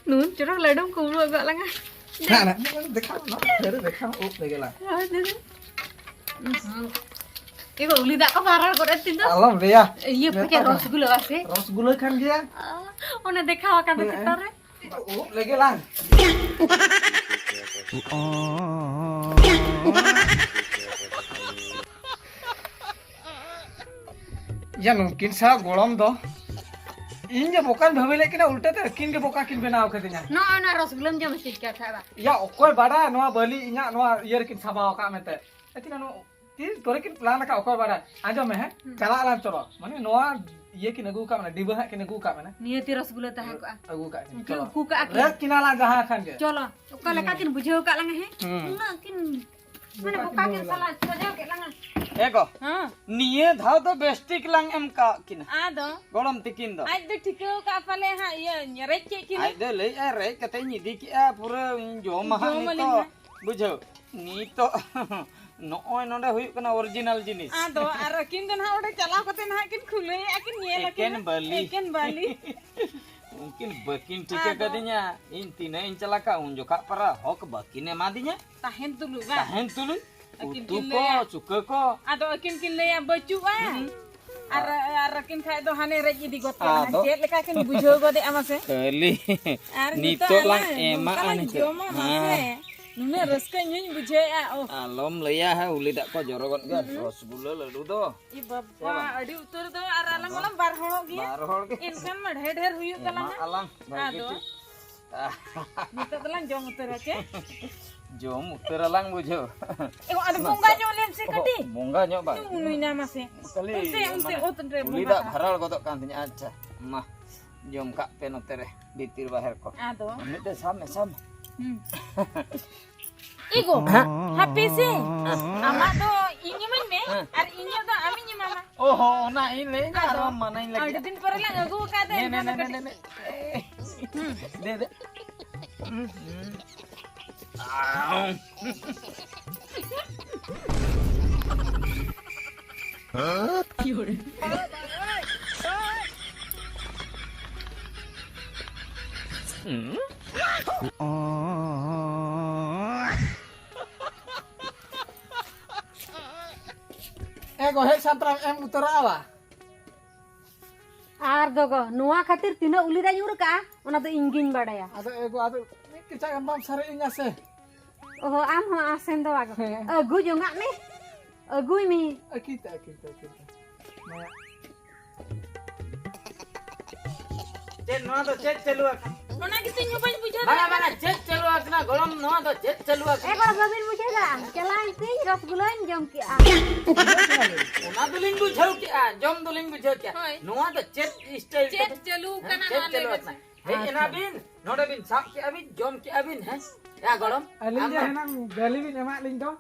ᱱᱩᱱ ᱪᱚᱨᱚᱠ ᱞᱟᱹᱰᱩᱢ ᱠᱩᱢᱵᱽᱲᱩ ᱟᱹᱜᱩᱣᱟᱜ ᱞᱟᱝᱟ᱾ ᱱᱟ, ᱱᱟ, ᱱᱟ, ᱫᱮᱠᱷᱟᱣ, ᱱᱟ, ᱯᱷᱮᱨ ᱫᱮᱠᱷᱟᱣ, ᱩᱵ ᱨᱮᱜᱮ ᱞᱟᱝ᱾ ᱦᱳᱭ, ᱫᱩ᱾ ᱩᱸᱦᱩᱸ᱾ ᱮ ᱜᱚ, ᱩᱞᱤ ᱫᱟᱜ ᱠᱚ ᱯᱟᱨᱟᱲ ᱜᱚᱫ ᱮᱱ ᱛᱤᱧ ᱫᱚ᱾ ᱟᱞᱚᱢ ᱞᱟᱹᱭᱟ᱾ ᱤᱭᱟᱹ, ᱯᱟᱪᱮ ᱱᱮᱛᱟᱨ ᱫᱚ ᱨᱚᱥᱜᱩᱞᱟᱹ ᱵᱟ ᱥᱮ? ᱨᱚᱥᱜᱩᱞᱟᱹ ᱠᱟᱱ ᱜᱮᱭᱟ᱾ ᱚᱱᱮ ᱫᱮᱠᱷᱟᱣ ᱟᱠᱟᱱ ᱫᱚ ᱦᱮᱸ᱾ ᱪᱮᱛᱟᱱ ᱨᱮ᱾ ᱩᱵ ᱞᱮᱜᱮ ᱞᱟᱝ᱾ ᱭᱟ, ᱱᱩᱠᱤᱱ ᱥᱟᱶ ᱜᱚᱲᱚᱢ ᱫᱚ ᱤᱧ ᱜᱮ ᱵᱚᱠᱟᱧ ᱵᱷᱟᱹᱵᱤ ᱞᱮᱫ ᱠᱤᱱᱟ, ᱩᱞᱴᱟᱹ ᱛᱮ ᱟᱹᱠᱤᱱ ᱜᱮ ᱵᱚᱠᱟ ᱠᱤᱱ ᱵᱮᱱᱟᱣ ᱠᱟᱫᱤᱧᱟ᱾ ᱱᱚᱜᱼᱚᱭ ᱱᱚᱣᱟ ᱨᱚᱥᱜᱩᱞᱟᱹᱢ ᱡᱚᱢ ᱦᱚᱪᱚᱧ ᱠᱟᱱ ᱛᱟᱦᱮᱸᱫ ᱵᱟ᱾ ᱭᱟ, ᱚᱠᱚᱭ ᱵᱟᱰᱟᱭ ᱱᱚᱣᱟ ᱵᱟᱹᱞᱤ ᱤᱧᱟᱜ ᱱᱚᱣᱟ ᱤᱭᱟᱹ ᱨᱮᱠᱤᱱ ᱥᱟᱵᱟᱣ ᱟᱠᱟᱫ ᱢᱮᱱᱛᱮ᱾ ᱟᱹᱠᱤᱱ ᱱᱚᱣᱟ ᱛᱤᱥ ᱠᱚᱨᱮ ᱠᱤᱱ ᱯᱞᱟᱱ ᱟᱠᱟᱫ, ᱚᱠᱚᱭ ᱵᱟᱰᱟᱭ᱾ ᱟᱸᱡᱚᱢ ᱢᱮ, ᱦᱮᱸ? ᱦᱩᱸ᱾ ᱪᱟᱞᱟᱜ ᱟᱞᱟᱝ, ᱪᱚᱞᱚ᱾ ᱢᱟᱱᱮ, ᱱᱚᱣᱟ ᱤᱭᱟᱹ ᱠᱤᱱ ᱟᱹᱜᱩ ᱟᱠᱟᱫ ᱢᱮ, ᱰᱤᱵᱟᱹ ᱦᱟᱸᱜ ᱠᱤᱱ ᱟᱹᱜᱩ ᱟᱠᱟᱫ ᱢᱮ᱾ ᱱᱤᱭᱟᱹᱛᱤ ᱨᱚᱥᱜᱩᱞᱟᱹ ᱛᱟᱦᱮᱸ ᱠᱚᱜᱼᱟ᱾ ᱟᱹᱜᱩ ᱟᱠᱟᱫ ᱠᱤᱱ, ᱩᱱᱠᱤᱱ ᱪᱚᱞᱚ᱾ ᱩᱠᱩ ᱠᱟᱜᱼᱟ ᱠᱤᱱ᱾ ᱨᱮᱫ ᱠᱤᱱᱟ ᱞᱟᱝ ᱡᱟᱦᱟᱸ ᱠᱷᱟᱱ ᱜᱮ᱾ ᱪᱚᱞᱚ, ᱚᱠᱟ ᱞᱮᱠᱟ ᱦᱩᱸ᱾ ᱠᱤᱱ ᱵᱩᱡᱷᱟᱹᱣ ᱟᱠᱟᱫ ᱞᱟᱝᱟ, ᱦᱮᱸ? ᱦᱩᱸ᱾ ᱩᱱᱟᱹᱜ ᱠᱤᱱ ᱢᱟᱱᱮ ᱵᱚᱠᱟ ᱠᱮᱫ ᱥᱟᱞᱟ, ᱥᱚᱡᱷᱮ ᱠᱮᱫ ᱞᱟᱝᱟ᱾ ᱮ ᱜᱚ, ᱦᱮᱸ᱾ ᱱᱤᱭᱟᱹ ᱫᱷᱟᱣ ᱫᱚ ᱵᱮᱥ ᱴᱷᱤᱠ ᱞᱟᱝ ᱮᱢ ᱠᱟᱜ ᱠᱤᱱᱟ᱾ ᱟᱫᱚ? ᱜᱚᱲᱚᱢ ᱛᱤᱠᱤᱱ ᱫᱚ᱾ ᱟᱡ ᱫᱚ ᱴᱷᱤᱠᱟᱹᱣ ᱠᱟᱜᱼᱟ ᱯᱟᱞᱮ ᱦᱟᱸᱜ, ᱤᱭᱟᱹ, ᱨᱮᱡ ᱠᱮᱫ ᱠᱤᱱᱟ᱾ ᱟᱡ ᱫᱚ ᱞᱟᱹᱭᱮᱫᱼᱟᱭ, ᱨᱮᱡ ᱠᱟᱛᱮᱧ ᱤᱫᱤ ᱠᱮᱜᱼᱟ, ᱯᱩᱨᱟᱹ ᱡᱚᱢᱟ ᱦᱟᱸᱜ ᱡᱚᱢ ᱟᱹᱞᱤᱧ ᱱᱤᱛᱚᱜ᱾ ᱦᱟᱸᱜ᱾ ᱵᱩᱡᱷᱟᱹᱣ? ᱱᱤᱛᱚᱜ ᱱᱚᱜᱼᱚᱭ ᱱᱚᱰᱮ ᱦᱩᱭᱩᱜ ᱠᱟᱱᱟ original ᱡᱤᱱᱤᱥ᱾ ᱟᱫᱚ ᱟᱨ ᱟᱹᱠᱤᱱ ᱫᱚ ᱱᱟᱦᱟᱜ ᱚᱸᱰᱮ ᱪᱟᱞᱟᱣ ᱠᱟᱛᱮ ᱱᱟᱦᱟᱜ ᱠᱤᱱ ᱠᱷᱩᱞᱟᱹᱭᱮᱫᱼᱟ, ᱠᱤᱱ ᱧᱮᱞ ᱟᱹᱠᱤᱱ᱾ ᱮᱠᱮᱱ ᱵᱟᱹᱞᱤ᱾ ᱮᱠᱮᱱ ᱵᱟᱹᱞᱤ᱾ ᱩᱱᱠᱤᱱ ᱵᱟᱹᱠᱤᱱ ᱴᱷᱤᱠᱟᱹ ᱟᱫᱚ ᱠᱟᱫᱤᱧᱟ, ᱤᱧ ᱛᱤᱱᱟᱹᱜ ᱤᱧ ᱪᱟᱞᱟᱠᱟ, ᱩᱱ ᱡᱚᱠᱷᱟᱜ ᱯᱟᱨᱟ ᱦᱚᱠ ᱵᱟᱹᱠᱤᱱ ᱮᱢᱟᱫᱤᱧᱟ᱾ ᱛᱟᱦᱮᱱ ᱛᱩᱞᱩᱡ ᱵᱟᱝ? ᱛᱟᱦᱮᱱ ᱛᱩᱞᱩᱡ᱾ ᱟᱹᱠᱤᱱ ᱩᱛᱩ ᱠᱤᱱ ᱠᱚ, ᱞᱟᱹᱭᱟ᱾ ᱪᱩᱠᱟᱹ ᱠᱚ᱾ ᱟᱫᱚ ᱟᱹᱠᱤᱱ ᱠᱤᱱ ᱞᱟᱹᱭᱟ, "ᱵᱟᱹᱪᱩᱜᱼᱟ?" ᱦᱩᱸ᱾ ᱟᱨ, ᱟᱨ ᱟᱹᱠᱤᱱ ᱠᱷᱟᱡ ᱫᱚ ᱦᱟᱱᱮ ᱨᱮᱡ ᱤᱫᱤ ᱜᱚᱫ ᱠᱟᱜᱼᱟ᱾ ᱟᱫᱚ ᱪᱮᱫ ᱞᱮᱠᱟ ᱠᱤᱱ ᱵᱩᱡᱷᱟᱹᱣ ᱜᱚᱫᱮᱜᱼᱟ ᱢᱟᱥᱮ? ᱠᱷᱟᱹᱞᱤ ᱟᱨ ᱱᱤᱛᱚᱜ ᱱᱤᱛᱚᱜ ᱞᱟᱝ ᱟᱞᱟᱝ ᱮᱢᱟᱜᱼᱟ ᱱᱚᱝᱠᱟ ᱞᱟᱝ ᱱᱤᱛᱚᱜ᱾ ᱡᱚᱢᱟ ᱦᱮᱸ᱾ ᱢᱟᱥᱮ᱾ ᱱᱩᱱᱟᱹᱜ ᱨᱟᱹᱥᱠᱟᱹ ᱤᱧ ᱦᱚᱧ ᱵᱩᱡᱷᱟᱹᱣᱮᱫᱼᱟ᱾ ᱳᱦ᱾ ᱟᱞᱚᱢ ᱞᱟᱹᱭᱟ, ᱦᱮᱸ, ᱩᱞᱤ ᱫᱟᱜ ᱠᱚ ᱡᱚᱨᱚ ᱜᱚᱫ ᱜᱮᱭᱟ, ᱦᱩᱸ᱾ ᱨᱚᱥᱜᱩᱞᱟᱹ ᱞᱟᱹᱰᱩ ᱫᱚ᱾ ᱮ ᱵᱟᱵᱟ, ᱦᱮᱸ ᱵᱟᱝ? ᱟᱹᱰᱤ ᱩᱛᱟᱹᱨ ᱫᱚ, ᱟᱨ ᱟᱞᱟᱝ ᱟᱫᱚ ᱢᱟᱞᱟᱝ ᱵᱟᱨ ᱦᱚᱲᱚᱜ ᱜᱮᱭᱟ᱾ ᱵᱟᱨ ᱦᱚᱲ ᱜᱮ᱾ ᱮᱱᱠᱷᱟᱱ ᱢᱟ ᱰᱷᱮᱨ ᱰᱷᱮᱨ ᱦᱩᱭᱩᱜ ᱮᱢᱟᱜ ᱛᱟᱞᱟᱝᱟ᱾ ᱟᱞᱟᱝ ᱵᱷᱟᱹᱜᱤ ᱟᱫᱚ ᱴᱷᱤᱠ᱾ ᱱᱤᱛᱚᱜ ᱫᱚᱞᱟᱝ ᱡᱚᱢ ᱩᱛᱟᱹᱨᱟ ᱪᱮ? ᱡᱚᱢ ᱩᱛᱟᱹᱨᱟᱞᱟᱝ ᱵᱩᱡᱷᱟᱹᱣ᱾ ᱮ, ᱟᱫᱚ ᱵᱚᱸᱜᱟ ᱧᱚᱜ ᱞᱮᱢ ᱥᱮ ᱠᱟᱹᱴᱤᱡ᱾ ᱵᱚᱸᱜᱟ ᱧᱚᱜ ᱵᱟᱝ᱾ ᱱᱩᱭ ᱱᱟ ᱢᱟᱥᱮ᱾ ᱠᱷᱟᱹᱞᱤ ᱚᱱᱛᱮ, ᱚᱱᱛᱮ, ᱢᱟᱱᱮ ᱚᱛ ᱨᱮ ᱩᱞᱤ ᱵᱚᱸᱜᱟ ᱫᱟᱜ ᱠᱟᱜ᱾ ᱵᱷᱟᱨᱟᱲ ᱜᱚᱫᱚᱜ ᱠᱟᱱ ᱛᱤᱧᱟ᱾ ᱟᱪᱪᱷᱟ, ᱢᱟ, ᱡᱚᱢ ᱠᱟᱜ ᱯᱮ ᱱᱚᱛᱮ ᱨᱮ, ᱵᱷᱤᱛᱤᱨ ᱵᱟᱦᱮᱨ ᱠᱚ᱾ ᱟᱫᱚ? ᱢᱤᱫᱴᱮᱡ ᱥᱟᱵ ᱢᱮ, ᱥᱟᱵ ᱢᱮ᱾ ᱦᱩᱸ᱾ ᱤᱜᱳ, ᱦᱮᱸ? ᱦᱟᱯᱮ ᱥᱮ, ᱟᱢᱟᱜ ᱫᱚ ᱤᱧ ᱤᱢᱟᱹᱧ ᱢᱮ, ᱦᱮᱸ᱾ ᱟᱨ ᱤᱧᱟᱹᱜ ᱫᱚ ᱟᱢᱤᱧ ᱮᱢᱟᱢᱟ᱾ ᱚ ᱦᱚᱸ, ᱚᱱᱟ ᱤᱧ ᱞᱟᱹᱭ ᱫᱟ, ᱟᱫᱚ ᱟᱨ ᱟᱢ ᱢᱟᱱᱟᱧ ᱞᱟᱹᱜᱤᱫ᱾ ᱟᱹᱰᱤ ᱫᱤᱱ ᱯᱚᱨᱮ ᱞᱟᱝ ᱟᱹᱜᱩ ᱟᱠᱟᱫ ᱫᱚ, ᱱᱮ, ᱱᱮ, ᱮᱱᱠᱷᱟᱱ ᱫᱚ ᱱᱮ, ᱱᱮ, ᱠᱟᱹᱴᱤᱡ ᱱᱮ, ᱱᱮ᱾ ᱦᱩᱸ᱾ ᱫᱮ, ᱫᱮ᱾ ᱮ ᱜᱚ, ᱦᱮᱡ ᱥᱟᱱᱛᱟᱲ ᱮᱢ ᱩᱛᱟᱹᱨᱚᱜᱼᱟ ᱵᱟ? ᱟᱨ ᱫᱚ ᱜᱚ, ᱱᱚᱣᱟ ᱠᱷᱟᱹᱛᱤᱨ ᱛᱤᱱᱟᱹᱜ ᱩᱞᱤ ᱫᱟᱜ ᱧᱩᱨ ᱠᱟᱜᱼᱟ, ᱚᱱᱟ ᱫᱚ ᱤᱧ ᱜᱤᱧ ᱵᱟᱲᱟᱭᱟ᱾ ᱟᱫᱚ ᱮ ᱜᱚ, ᱟᱫᱚ ᱢᱤᱫ ᱠᱮᱪᱟᱜ ᱜᱟᱱ ᱵᱟᱢ ᱥᱟᱨᱮᱡ ᱤᱧᱟ ᱥᱮ? ᱚᱦᱚ, ᱟᱢ ᱦᱚᱸ ᱟᱥᱮᱱ ᱫᱚ ᱟᱜᱩ᱾ ᱦᱮᱸ᱾ ᱟᱹᱜᱩ ᱡᱚᱝᱟᱜ ᱢᱮ᱾ ᱟᱹᱜᱩᱭ ᱢᱮ᱾ ᱟᱹᱠᱤᱨ ᱛᱮ, ᱟᱹᱠᱤᱨ ᱛᱮ, ᱟᱹᱠᱤᱨ ᱛᱮ᱾ ᱱᱚᱣᱟ᱾ ᱪᱮᱫ ᱱᱚᱣᱟ ᱫᱚ ᱪᱮᱫ ᱪᱟᱹᱞᱩ ᱟᱠᱟᱱᱟ? ᱚᱱᱟ ᱜᱮᱛᱚ ᱤᱧ ᱦᱚᱸ ᱵᱟᱹᱧ ᱵᱩᱡᱷᱟᱹᱣ ᱵᱟᱝᱟ, ᱫᱟᱲᱮᱭᱟᱜ ᱵᱟᱝᱟ, ᱠᱟᱱᱟ᱾ ᱪᱮᱫ ᱪᱟᱹᱞᱩ ᱟᱠᱟᱱᱟ ᱜᱚᱲᱚᱢ? ᱱᱚᱣᱟ ᱫᱚ ᱪᱮᱫ ᱪᱟᱹᱞᱩ ᱟᱠᱟᱱᱟ? ᱮ ᱵᱟᱵᱟ, ᱵᱟᱹᱵᱤᱱ ᱵᱩᱡᱷᱟᱹᱣ ᱫᱟ? ᱪᱟᱞᱟᱣᱮᱱ ᱛᱤᱧ ᱨᱚᱥᱜᱩᱞᱟᱹᱧ ᱡᱚᱢ ᱠᱮᱜᱼᱟ᱾ ᱚᱱᱟ ᱫᱚᱞᱤᱧ ᱵᱩᱡᱷᱟᱹᱣ ᱠᱮᱜᱼᱟ, ᱡᱚᱢ ᱫᱚᱞᱤᱧ ᱵᱩᱡᱷᱟᱹᱣ ᱠᱮᱜᱼᱟ᱾ ᱦᱳᱭ᱾ ᱱᱚᱣᱟ ᱫᱚ ᱪᱮᱫ style ᱪᱮᱫ ᱠᱟᱛᱮ? ᱪᱟᱹᱞᱩ ᱦᱮᱸ, ᱠᱟᱱᱟ ᱪᱮᱫ ᱱᱚᱣᱟ ᱪᱟᱹᱞᱩ ᱞᱟᱹᱭ ᱟᱠᱟᱱᱟ? ᱢᱮᱥᱮ? ᱦᱮᱡ ᱟᱪᱪᱷᱟ᱾ ᱮᱱᱟ ᱵᱤᱱ, ᱱᱚᱰᱮ ᱵᱤᱱ ᱥᱟᱵ ᱠᱮᱜᱼᱟ ᱵᱤᱱ, ᱡᱚᱢ ᱠᱮᱜᱼᱟ ᱵᱤᱱ, ᱦᱮᱸ? ᱭᱟ ᱜᱚᱲᱚᱢ, ᱟᱹᱞᱤᱧ ᱟᱢ ᱡᱮ ᱫᱚ ᱦᱮᱱᱟᱝ ᱜᱟᱹᱞᱤ ᱵᱤᱱ ᱮᱢᱟᱜ ᱞᱤᱧ ᱫᱚ,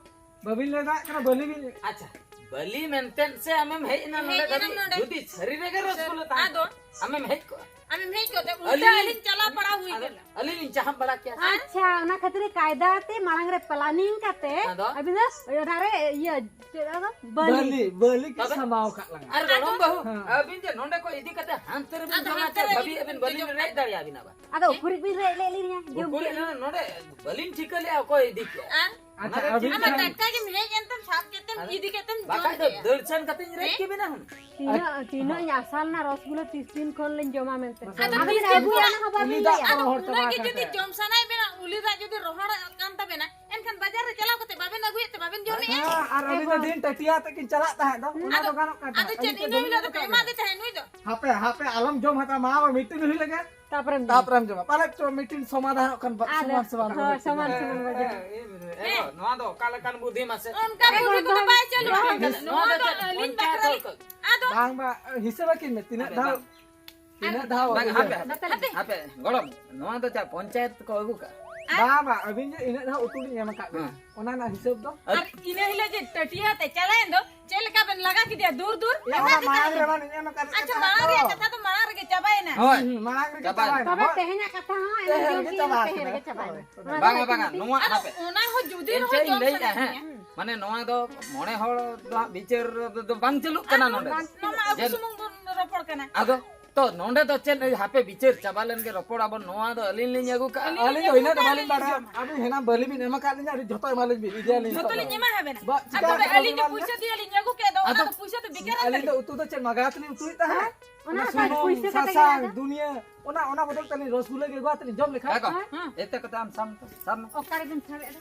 ᱵᱟᱹᱵᱤᱱ ᱞᱟᱹᱭ ᱫᱟᱲᱮᱭᱟᱜ ᱠᱟᱱᱟ, ᱵᱟᱹᱞᱤ ᱵᱤᱱ ᱟᱪᱪᱷᱟ, ᱵᱟᱹᱞᱤ ᱢᱮᱱᱛᱮ ᱥᱮ ᱟᱢᱮᱢ ᱦᱮᱡ ᱮᱱᱟ ᱱᱚᱰᱮ ᱦᱮᱡ ᱮᱱᱟᱢ ᱫᱷᱟᱹᱵᱤᱡ? ᱱᱚᱰᱮ᱾ ᱡᱩᱫᱤ ᱥᱟᱹᱨᱤ ᱨᱮᱜᱮ ᱨᱚᱥᱜᱩᱞᱞᱟᱹ ᱛᱟᱦᱮᱸ ᱟᱫᱚ? ᱠᱚᱜᱼᱟ, ᱟᱢᱮᱢ ᱦᱮᱡ ᱠᱚᱜᱼᱟ? ᱟᱢᱮᱢ ᱦᱮᱡ ᱠᱚᱜᱼᱟ? ᱩᱞᱴᱟᱹ ᱟᱹᱞᱤᱧ ᱟᱹᱞᱤᱧ ᱪᱟᱞᱟᱣ ᱯᱟᱲᱟᱣ ᱦᱩᱭ ᱟᱫᱚ ᱠᱟᱱᱟ᱾ ᱟᱹᱞᱤᱧ ᱞᱤᱧ ᱪᱟᱦᱟᱢ ᱵᱟᱲᱟ ᱠᱮᱭᱟ ᱥᱮ? ᱟᱪᱪᱷᱟ, ᱚᱱᱟ ᱠᱷᱟᱹᱛᱤᱨ ᱜᱮ ᱠᱟᱭᱫᱟ ᱛᱮ ᱢᱟᱲᱟᱝ ᱨᱮ planning ᱠᱟᱛᱮ ᱟᱫᱚ? ᱟᱹᱵᱤᱱ ᱫᱚ ᱚᱱᱟ ᱨᱮ ᱤᱭᱟᱹ ᱪᱮᱫ ᱟᱫᱚ? ᱵᱟᱹᱞᱤ᱾ ᱵᱟᱹᱞᱤ᱾ ᱵᱟᱹᱞᱤ ᱠᱤᱱ ᱛᱚᱵᱮ? ᱥᱟᱢᱟᱣ ᱠᱟᱜ ᱞᱟᱝᱟ᱾ ᱟᱨ ᱜᱚᱲᱚᱢ ᱵᱟᱹᱦᱩ, ᱦᱮᱸ᱾ ᱟᱹᱵᱤᱱ ᱡᱮ ᱱᱚᱰᱮ ᱠᱚ ᱤᱫᱤ ᱠᱟᱛᱮ ᱦᱟᱱᱛᱮ ᱨᱮᱵᱤᱱ ᱟᱫᱚ ᱡᱚᱢᱟ, ᱦᱟᱱᱛᱮ ᱪᱮᱫ ᱨᱮ ᱵᱷᱟᱹᱵᱤ ᱤᱫᱤ ᱟᱹᱵᱤᱱ ᱵᱟᱹᱞᱤᱧ ᱡᱚᱢ ᱨᱮᱡ ᱫᱟᱲᱮᱭᱟᱵᱤᱱᱟ ᱵᱟ? ᱟᱫᱚ ᱩᱠᱩᱨᱤᱡ ᱵᱤᱱ ᱨᱮᱡ ᱞᱮᱫ ᱞᱤᱧᱟ, ᱡᱚᱢ ᱩᱠᱩᱨᱤᱡ ᱠᱮᱫ ᱞᱤᱧ᱾ ᱱᱚᱰᱮ ᱵᱟᱹᱞᱤᱧ ᱴᱷᱤᱠᱟᱹ ᱞᱮᱜᱼᱟ ᱚᱠᱚᱭ ᱤᱫᱤ ᱠᱮᱜᱼᱟ᱾ ᱟᱨ? ᱟᱪᱪᱷᱟ, ᱚᱱᱟ ᱫᱚ ᱟᱹᱵᱤᱱ ᱴᱷᱤᱠ ᱟᱢᱟᱜ ᱜᱮᱭᱟ᱾ ᱴᱟᱴᱠᱟ ᱜᱮᱢ ᱦᱮᱡ ᱮᱱᱛᱮᱢ ᱥᱟᱵ ᱠᱮᱫᱛᱮᱢ ᱟᱫᱚ ᱤᱫᱤ ᱠᱮᱫᱛᱮᱢ ᱡᱚᱢ ᱵᱟᱠᱷᱟᱡ ᱫᱚ ᱠᱮᱜᱼᱟ᱾ ᱫᱟᱹᱲ ᱥᱮᱱ ᱠᱟᱛᱮᱧ ᱨᱮᱡ ᱦᱮᱸ? ᱠᱮᱵᱤᱱᱟ ᱦᱩᱱᱟᱹᱝ᱾ ᱛᱤᱱᱟᱹᱜ, ᱛᱤᱱᱟᱹᱜ ᱤᱧ ᱟᱥᱟ ᱞᱮᱱᱟ ᱨᱚᱥᱜᱩᱞᱟᱹ ᱛᱤᱥ ᱫᱤᱱ ᱠᱷᱚᱱ ᱞᱤᱧ ᱡᱚᱢᱟ ᱢᱮᱱᱛᱮ᱾ ᱢᱟᱥᱮ ᱟᱫᱚ ᱟᱹᱵᱤᱱ ᱛᱤᱥ ᱟᱹᱜᱩᱭᱟ ᱫᱤᱱ ᱚᱱᱟ ᱦᱚᱸ ᱵᱟᱹᱵᱤᱱ ᱩᱱᱤ ᱫᱟᱜ ᱞᱟᱹᱭᱟ᱾ ᱠᱚ ᱟᱫᱚ ᱨᱚᱦᱚᱲ ᱪᱟᱵᱟ ᱚᱱᱟ ᱜᱮ ᱟᱠᱟᱫ ᱡᱩᱫᱤ ᱛᱟᱦᱮᱸᱫ᱾ ᱡᱚᱢ ᱥᱟᱱᱟᱭᱮᱫ ᱵᱮᱱᱟ, ᱩᱞᱤ ᱫᱟᱜ ᱡᱩᱫᱤ ᱨᱚᱦᱚᱲ ᱠᱟᱱ ᱛᱟᱵᱮᱱᱟ, ᱮᱱᱠᱷᱟᱱ ᱵᱟᱡᱟᱨ ᱨᱮ ᱪᱟᱞᱟᱣ ᱠᱟᱛᱮ ᱵᱟᱵᱮᱱ ᱟᱹᱜᱩᱭᱮᱫ ᱛᱮ ᱵᱟᱵᱮᱱ ᱡᱚᱢᱮᱫᱼᱟ? ᱦᱮᱸ, ᱟᱨ ᱟᱹᱞᱤᱧ ᱫᱚ ᱮᱦᱚᱵ᱾ ᱫᱤᱱ ᱴᱟᱹᱴᱤᱭᱟ ᱟᱛᱮ ᱠᱤᱱ ᱪᱟᱞᱟᱜ ᱛᱟᱦᱮᱸᱫ ᱫᱚ, ᱚᱱᱟ ᱟᱫᱚ, ᱫᱚ ᱜᱟᱱᱚᱜ ᱠᱟᱱ ᱟᱫᱚ ᱛᱟᱦᱮᱸᱫ᱾ ᱪᱮᱫ ᱟᱹᱞᱤᱧ ᱫᱚ ᱤᱱᱟᱹ ᱵᱟᱹᱞᱤᱧ ᱦᱤᱞᱳᱜ ᱫᱚ ᱟᱹᱜᱩ ᱮᱢᱟ ᱠᱟᱫᱟ᱾ ᱫᱮ ᱛᱟᱦᱮᱸᱫ ᱱᱩᱭ ᱫᱚ᱾ ᱦᱟᱯᱮ, ᱦᱟᱯᱮ, ᱟᱞᱚᱢ ᱡᱚᱢ ᱦᱟᱛᱟᱲᱟ, ᱢᱟ ᱟᱵᱚ meeting ᱦᱩᱭ ᱞᱮᱜᱮ᱾ ᱛᱟᱯᱚᱨᱮᱢ ᱡᱚᱢᱟ᱾ ᱛᱟᱯᱚᱨᱮᱢ ᱡᱚᱢᱟ᱾ ᱯᱟᱞᱮ ᱪᱚ meeting ᱥᱚᱢᱟᱫᱷᱟᱱᱚᱜ ᱠᱷᱟᱱ ᱵᱟ-, ᱟᱫᱚ, ᱥᱚᱢᱟᱱ ᱥᱚᱢᱟᱱ ᱦᱳᱭ, ᱵᱚᱱ ᱥᱚᱢᱟᱱ ᱦᱮᱸ, ᱥᱚᱢᱟᱱ ᱵᱚᱱ ᱦᱮᱸ, ᱡᱚᱢᱟ᱾ ᱦᱮᱸ, ᱱᱚᱣᱟ ᱫᱚ ᱚᱠᱟ ᱞᱮᱠᱟᱱ ᱵᱩᱫᱷᱤ ᱢᱟᱥᱮ? ᱚᱱᱠᱟ ᱵᱩᱫᱷᱤ ᱠᱚᱫᱚ ᱵᱟᱭ ᱪᱟᱹᱞᱩ ᱟᱠᱟᱱ ᱛᱟᱞᱮ᱾ ᱱᱚᱣᱟ ᱱᱚᱣᱟ ᱫᱚ ᱫᱚ ᱪᱮᱫ ᱟᱹᱞᱤᱧ ᱯᱚᱧᱪᱟᱭᱮᱛ ᱵᱟᱠᱷᱨᱟ ᱦᱚᱲ ᱠᱚ? ᱟᱫᱚ ᱵᱟᱝ, ᱵᱟᱝ, ᱦᱤᱥᱟᱹᱵ ᱟᱹᱠᱤᱱ ᱢᱮ, ᱛᱤᱱᱟᱹᱜ ᱟᱫᱚ ᱫᱷᱟᱣ? ᱵᱟᱝ, ᱦᱟᱯᱮ, ᱦᱟᱯᱮ, ᱦᱟᱯᱮ᱾ ᱦᱟᱯᱮ, ᱜᱚᱲᱚᱢ, ᱱᱚᱣᱟ ᱫᱚ ᱪᱟ ᱯᱚᱧᱪᱟᱭᱮᱛ ᱠᱚ ᱟᱹᱜᱩ ᱠᱟᱜᱼᱟ? ᱵᱟᱝ, ᱵᱟᱝ, ᱟᱹᱵᱤᱱ ᱡᱮ ᱤᱱᱟᱹᱜ ᱫᱷᱟᱣ ᱩᱛᱩ ᱞᱤᱧ ᱮᱢ ᱟᱠᱟᱫ ᱵᱤᱱᱟ, ᱦᱮᱸ᱾ ᱚᱱᱟ ᱨᱮᱱᱟᱜ ᱦᱤᱥᱟᱹᱵ ᱫᱚ? ᱟᱨ ᱤᱱᱟᱹ ᱦᱤᱞᱳᱜ ᱡᱮ ᱴᱟᱹᱴᱤᱭᱟᱹ ᱟᱛᱮ ᱪᱟᱞᱟᱣᱮᱱ ᱫᱚ, ᱪᱮᱫ ᱞᱮᱠᱟ ᱵᱮᱱ ᱞᱟᱜᱟ ᱠᱮᱫᱮᱭᱟ? ᱫᱩᱨ, ᱫᱩᱨ᱾ ᱚᱱᱟ ᱢᱟᱲᱟᱝ ᱨᱮ ᱵᱟᱝ ᱞᱤᱧ ᱮᱢ ᱟᱠᱟᱫ ᱟᱪᱪᱷᱟ, ᱠᱟᱛᱷᱟ ᱢᱟᱲᱟᱝ ᱫᱚ᱾ ᱨᱮᱭᱟᱜ ᱠᱟᱛᱷᱟ ᱫᱚ ᱢᱟᱲᱟᱝ ᱨᱮᱜᱮ ᱪᱟᱵᱟᱭᱮᱱᱟ᱾ ᱦᱳᱭ᱾ ᱦᱩᱸ, ᱢᱟᱲᱟᱝ ᱨᱮᱜᱮ ᱪᱟᱵᱟᱭᱮᱱᱟ᱾ ᱪᱟᱵᱟᱭᱮᱱᱟ᱾ ᱛᱚᱵᱮ ᱦᱳᱭ᱾ ᱛᱮᱦᱮᱧᱟᱜ ᱠᱟᱛᱷᱟ ᱦᱚᱸ ᱮᱱᱮ ᱛᱮᱦᱮᱧ ᱡᱚᱢ ᱜᱮ ᱠᱮᱫ ᱪᱟᱵᱟ ᱛᱮᱦᱮᱧ ᱟᱠᱟᱱᱟ᱾ ᱨᱮᱜᱮ ᱪᱟᱵᱟᱭᱮᱱᱟ᱾ ᱦᱳᱭ᱾ ᱵᱟᱝᱟ, ᱵᱟᱝᱟ, ᱱᱚᱣᱟ ᱟᱫᱚ ᱦᱟᱯᱮ᱾ ᱚᱱᱟ ᱦᱚᱸ ᱡᱩᱫᱤ ᱤᱧ ᱨᱮᱦᱚᱸ ᱪᱮᱫ ᱤᱧ ᱡᱚᱢ ᱞᱟᱹᱭᱮᱫᱼᱟ, ᱥᱟᱱᱟᱧᱟ᱾ ᱦᱮᱸ? ᱦᱩᱸ᱾ ᱢᱟᱱᱮ ᱱᱚᱣᱟ ᱫᱚ ᱢᱚᱬᱮ ᱦᱚᱲ ᱫᱚ ᱦᱟᱸᱜ ᱵᱤᱪᱟᱹᱨ ᱫᱚ ᱵᱟᱝ ᱪᱟᱹᱞᱩᱜ ᱠᱟᱱᱟ ᱟᱫᱚ ᱱᱚᱰᱮ ᱫᱚ᱾ ᱱᱚᱣᱟ ᱢᱟ ᱟᱵᱚ ᱡᱮ ᱥᱩᱢᱩᱝ ᱵᱚᱱ ᱨᱚᱯᱚᱲ ᱠᱟᱱᱟ᱾ ᱟᱫᱚ ᱛᱚ ᱱᱚᱰᱮ ᱫᱚ ᱪᱮᱫ, ᱦᱟᱯᱮ ᱵᱤᱪᱟᱹᱨ ᱪᱟᱵᱟ ᱞᱮᱱ ᱜᱮ ᱨᱚᱯᱚᱲ ᱟᱵᱚᱱ, ᱱᱚᱣᱟ ᱫᱚ ᱟᱹᱞᱤᱧ ᱞᱤᱧ ᱟᱹᱜᱩ ᱠᱟᱜᱼᱟ᱾ ᱟᱹᱞᱤᱧ ᱟᱹᱞᱤᱧ ᱫᱚ ᱤᱱᱟᱹ ᱫᱚ ᱵᱟᱹᱞᱤᱧ ᱵᱟᱹᱞᱤᱧ ᱵᱟᱲᱟᱭᱟ᱾ ᱡᱚᱢᱟ᱾ ᱟᱹᱵᱤᱱ ᱦᱮᱱᱟᱝ ᱵᱟᱹᱞᱤ ᱵᱤᱱ ᱮᱢ ᱟᱠᱟᱫ ᱞᱤᱧᱟ, ᱟᱹᱰᱤ ᱡᱷᱚᱛᱚ ᱮᱢᱟ ᱞᱤᱧ ᱵᱤᱱ, ᱤᱫᱤᱭᱟᱞᱤᱧ ᱡᱷᱚᱛᱚ ᱡᱷᱚᱛᱚ᱾ ᱞᱤᱧ ᱮᱢᱟ ᱦᱟᱵᱮᱱᱟ᱾ ᱵᱟ, ᱟᱨ ᱪᱤᱠᱟ ᱛᱚᱵᱮ ᱠᱟᱛᱮ ᱟᱹᱞᱤᱧ ᱞᱤᱧ ᱵᱟᱹᱞᱤᱧ ᱯᱩᱭᱥᱟᱹ ᱮᱢᱟ ᱫᱤᱭᱟᱞᱤᱧ ᱟᱹᱜᱩ ᱠᱮᱫ ᱫᱚ, ᱚᱱᱟ ᱟᱫᱚ ᱫᱚ ᱯᱩᱭᱥᱟᱹ ᱫᱚ ᱵᱮᱠᱟᱨ ᱟᱹᱞᱤᱧ ᱫᱚ ᱮᱱ ᱛᱟᱹᱞᱤᱧᱟ᱾ ᱩᱛᱩ ᱫᱚ ᱪᱮᱫ ᱢᱟᱜᱟ ᱛᱮᱞᱤᱧ ᱩᱛᱩᱭᱮᱫ ᱛᱟᱦᱮᱸᱫ? ᱚᱱᱟ ᱚᱱᱟ ᱚᱠᱟ ᱥᱩᱱᱩᱢ, ᱯᱩᱭᱥᱟᱹ ᱠᱟᱛᱮ ᱥᱟᱥᱟᱝ, ᱜᱮ ᱟᱫᱚ? ᱫᱩᱱᱤᱭᱟᱹ, ᱚᱱᱟ, ᱚᱱᱟ ᱵᱚᱫᱚᱞ ᱛᱮ ᱟᱹᱞᱤᱧ ᱨᱚᱥᱜᱩᱞᱟᱹ ᱜᱮ ᱟᱹᱜᱩ ᱠᱟᱛᱮ ᱞᱤᱧ ᱡᱚᱢ ᱞᱮᱠᱷᱟᱱ᱾ ᱦᱮᱸ ᱜᱚ, ᱦᱮᱸ᱾ ᱮᱛᱮ ᱠᱟᱛᱮ ᱟᱢ ᱥᱟᱵ ᱢᱮ, ᱥᱟᱵ ᱢᱮ᱾ ᱚᱠᱟᱨᱮᱵᱤᱱ ᱥᱟᱵ ᱮᱫᱟ?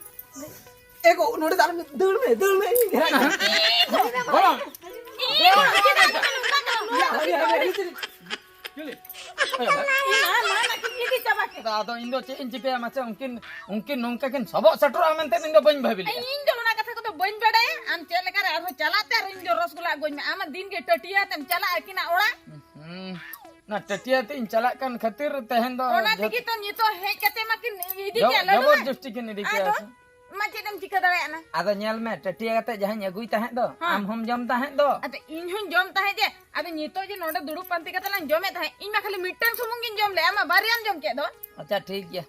ᱮ ᱜᱚ, ᱱᱚᱰᱮ ᱫᱚ ᱟᱞᱚᱢ ᱫᱟᱹᱲ ᱢᱮ, ᱫᱟᱹᱲ ᱢᱮ, ᱤᱧ ᱜᱷᱮᱨᱟᱜ ᱠᱟᱱᱟ᱾ ᱜᱚᱲᱚᱢ᱾ ᱤᱭᱟᱹ, ᱦᱟᱹᱨᱤ, ᱦᱟᱹᱨᱤ, ᱦᱟᱹᱨᱤ, ᱦᱟᱹᱨᱤ, ᱦᱟᱹᱨᱤ᱾ ᱪᱤᱞᱤ? ᱢᱟ, ᱢᱟ, ᱱᱟᱹᱠᱤᱱ ᱤᱫᱤ ᱪᱟᱵᱟ ᱠᱮᱫ᱾ ᱟᱫᱚ ᱤᱧ ᱫᱚ ᱪᱮᱫ ᱤᱧ ᱪᱤᱠᱟᱹᱭᱟ ᱢᱟᱥᱮ, ᱩᱱᱠᱤᱱ, ᱩᱱᱠᱤᱱ ᱱᱚᱝᱠᱟ ᱠᱤᱱ ᱥᱚᱵᱚᱜ ᱥᱮᱴᱮᱨᱚᱜᱼᱟ ᱢᱮᱱᱛᱮ ᱤᱧ ᱫᱚ ᱵᱟᱹᱧ ᱵᱷᱟᱹᱵᱤ ᱞᱮᱫᱼᱟ᱾ ᱤᱧ ᱫᱚ ᱚᱱᱟ ᱠᱟᱛᱷᱟ ᱠᱚᱫᱚ ᱵᱟᱹᱧ ᱵᱟᱰᱟᱭᱟ᱾ ᱟᱢ ᱪᱮᱫ ᱞᱮᱠᱟ ᱨᱮ ᱟᱨᱦᱚᱸ ᱪᱟᱞᱟᱜ ᱛᱮ ᱟᱨᱦᱚᱸ ᱤᱧ ᱫᱚ ᱨᱚᱥᱜᱩᱞᱞᱟ ᱟᱹᱜᱩᱧ ᱢᱮ᱾ ᱟᱢ ᱫᱤᱱ ᱜᱮ ᱴᱟᱹᱴᱤᱭᱟᱹ ᱟᱛᱮᱢ ᱪᱟᱞᱟᱜᱼᱟ ᱟᱹᱠᱤᱱᱟᱜ ᱚᱲᱟᱜ᱾ ᱦᱩᱸ, ᱚᱱᱟ ᱴᱟᱹᱴᱤᱭᱟᱹ ᱟᱛᱮ ᱤᱧ ᱪᱟᱞᱟᱜ ᱠᱟᱱ ᱠᱷᱟᱹᱛᱤᱨ ᱛᱮᱦᱮᱧ ᱫᱚ ᱚᱱᱟ ᱡᱚᱛ-, ᱛᱮᱜᱮ ᱛᱚ ᱱᱤᱛᱚᱜ ᱦᱮᱡ ᱠᱟᱛᱮ ᱢᱟ ᱠᱤᱱ ᱤᱫᱤ ᱡᱚ-, ᱠᱮᱫ ᱞᱟᱹᱰᱩ ᱢᱟ᱾ ᱡᱚᱵᱚᱨ ᱡᱚᱥᱴᱤ ᱠᱤᱱ ᱤᱫᱤ ᱠᱮᱫᱼᱟ ᱟᱫᱚ? ᱥᱮ᱾ ᱢᱟ ᱪᱮᱫ ᱮᱢ ᱪᱤᱠᱟᱹ ᱫᱟᱲᱮᱭᱟᱜᱼᱟ ᱱᱟ? ᱟᱫᱚ ᱧᱮᱞ ᱢᱮ, ᱴᱟᱹᱴᱤᱭᱟᱹ ᱠᱟᱛᱮ ᱡᱟᱦᱟᱸᱧ ᱟᱹᱜᱩᱭ ᱛᱟᱦᱮᱸᱫ ᱫᱚ, ᱦᱮᱸ᱾ ᱟᱢ ᱦᱚᱢ ᱡᱚᱢ ᱛᱟᱦᱮᱸᱫ ᱫᱚ᱾ ᱟᱫᱚ ᱤᱧ ᱦᱚᱧ ᱡᱚᱢ ᱛᱟᱦᱮᱸᱫ ᱡᱮ, ᱟᱫᱚ ᱱᱤᱛᱚᱜ ᱡᱮ ᱱᱚᱰᱮ ᱫᱩᱲᱩᱵ ᱯᱟᱱᱛᱮ ᱠᱟᱛᱮ ᱞᱟᱝ ᱡᱚᱢᱮᱫ ᱛᱟᱦᱮᱸᱫ, ᱤᱧ ᱢᱟ ᱠᱷᱟᱹᱞᱤ ᱢᱤᱫᱴᱟᱝ ᱥᱩᱢᱩᱝ ᱜᱤᱧ ᱡᱚᱢ ᱞᱮᱫᱼᱟ, ᱟᱢ ᱢᱟ ᱵᱟᱨᱭᱟᱢ ᱡᱚᱢ ᱠᱮᱫ ᱫᱚ᱾ ᱟᱪᱪᱷᱟ, ᱴᱷᱤᱠ ᱜᱮᱭᱟ,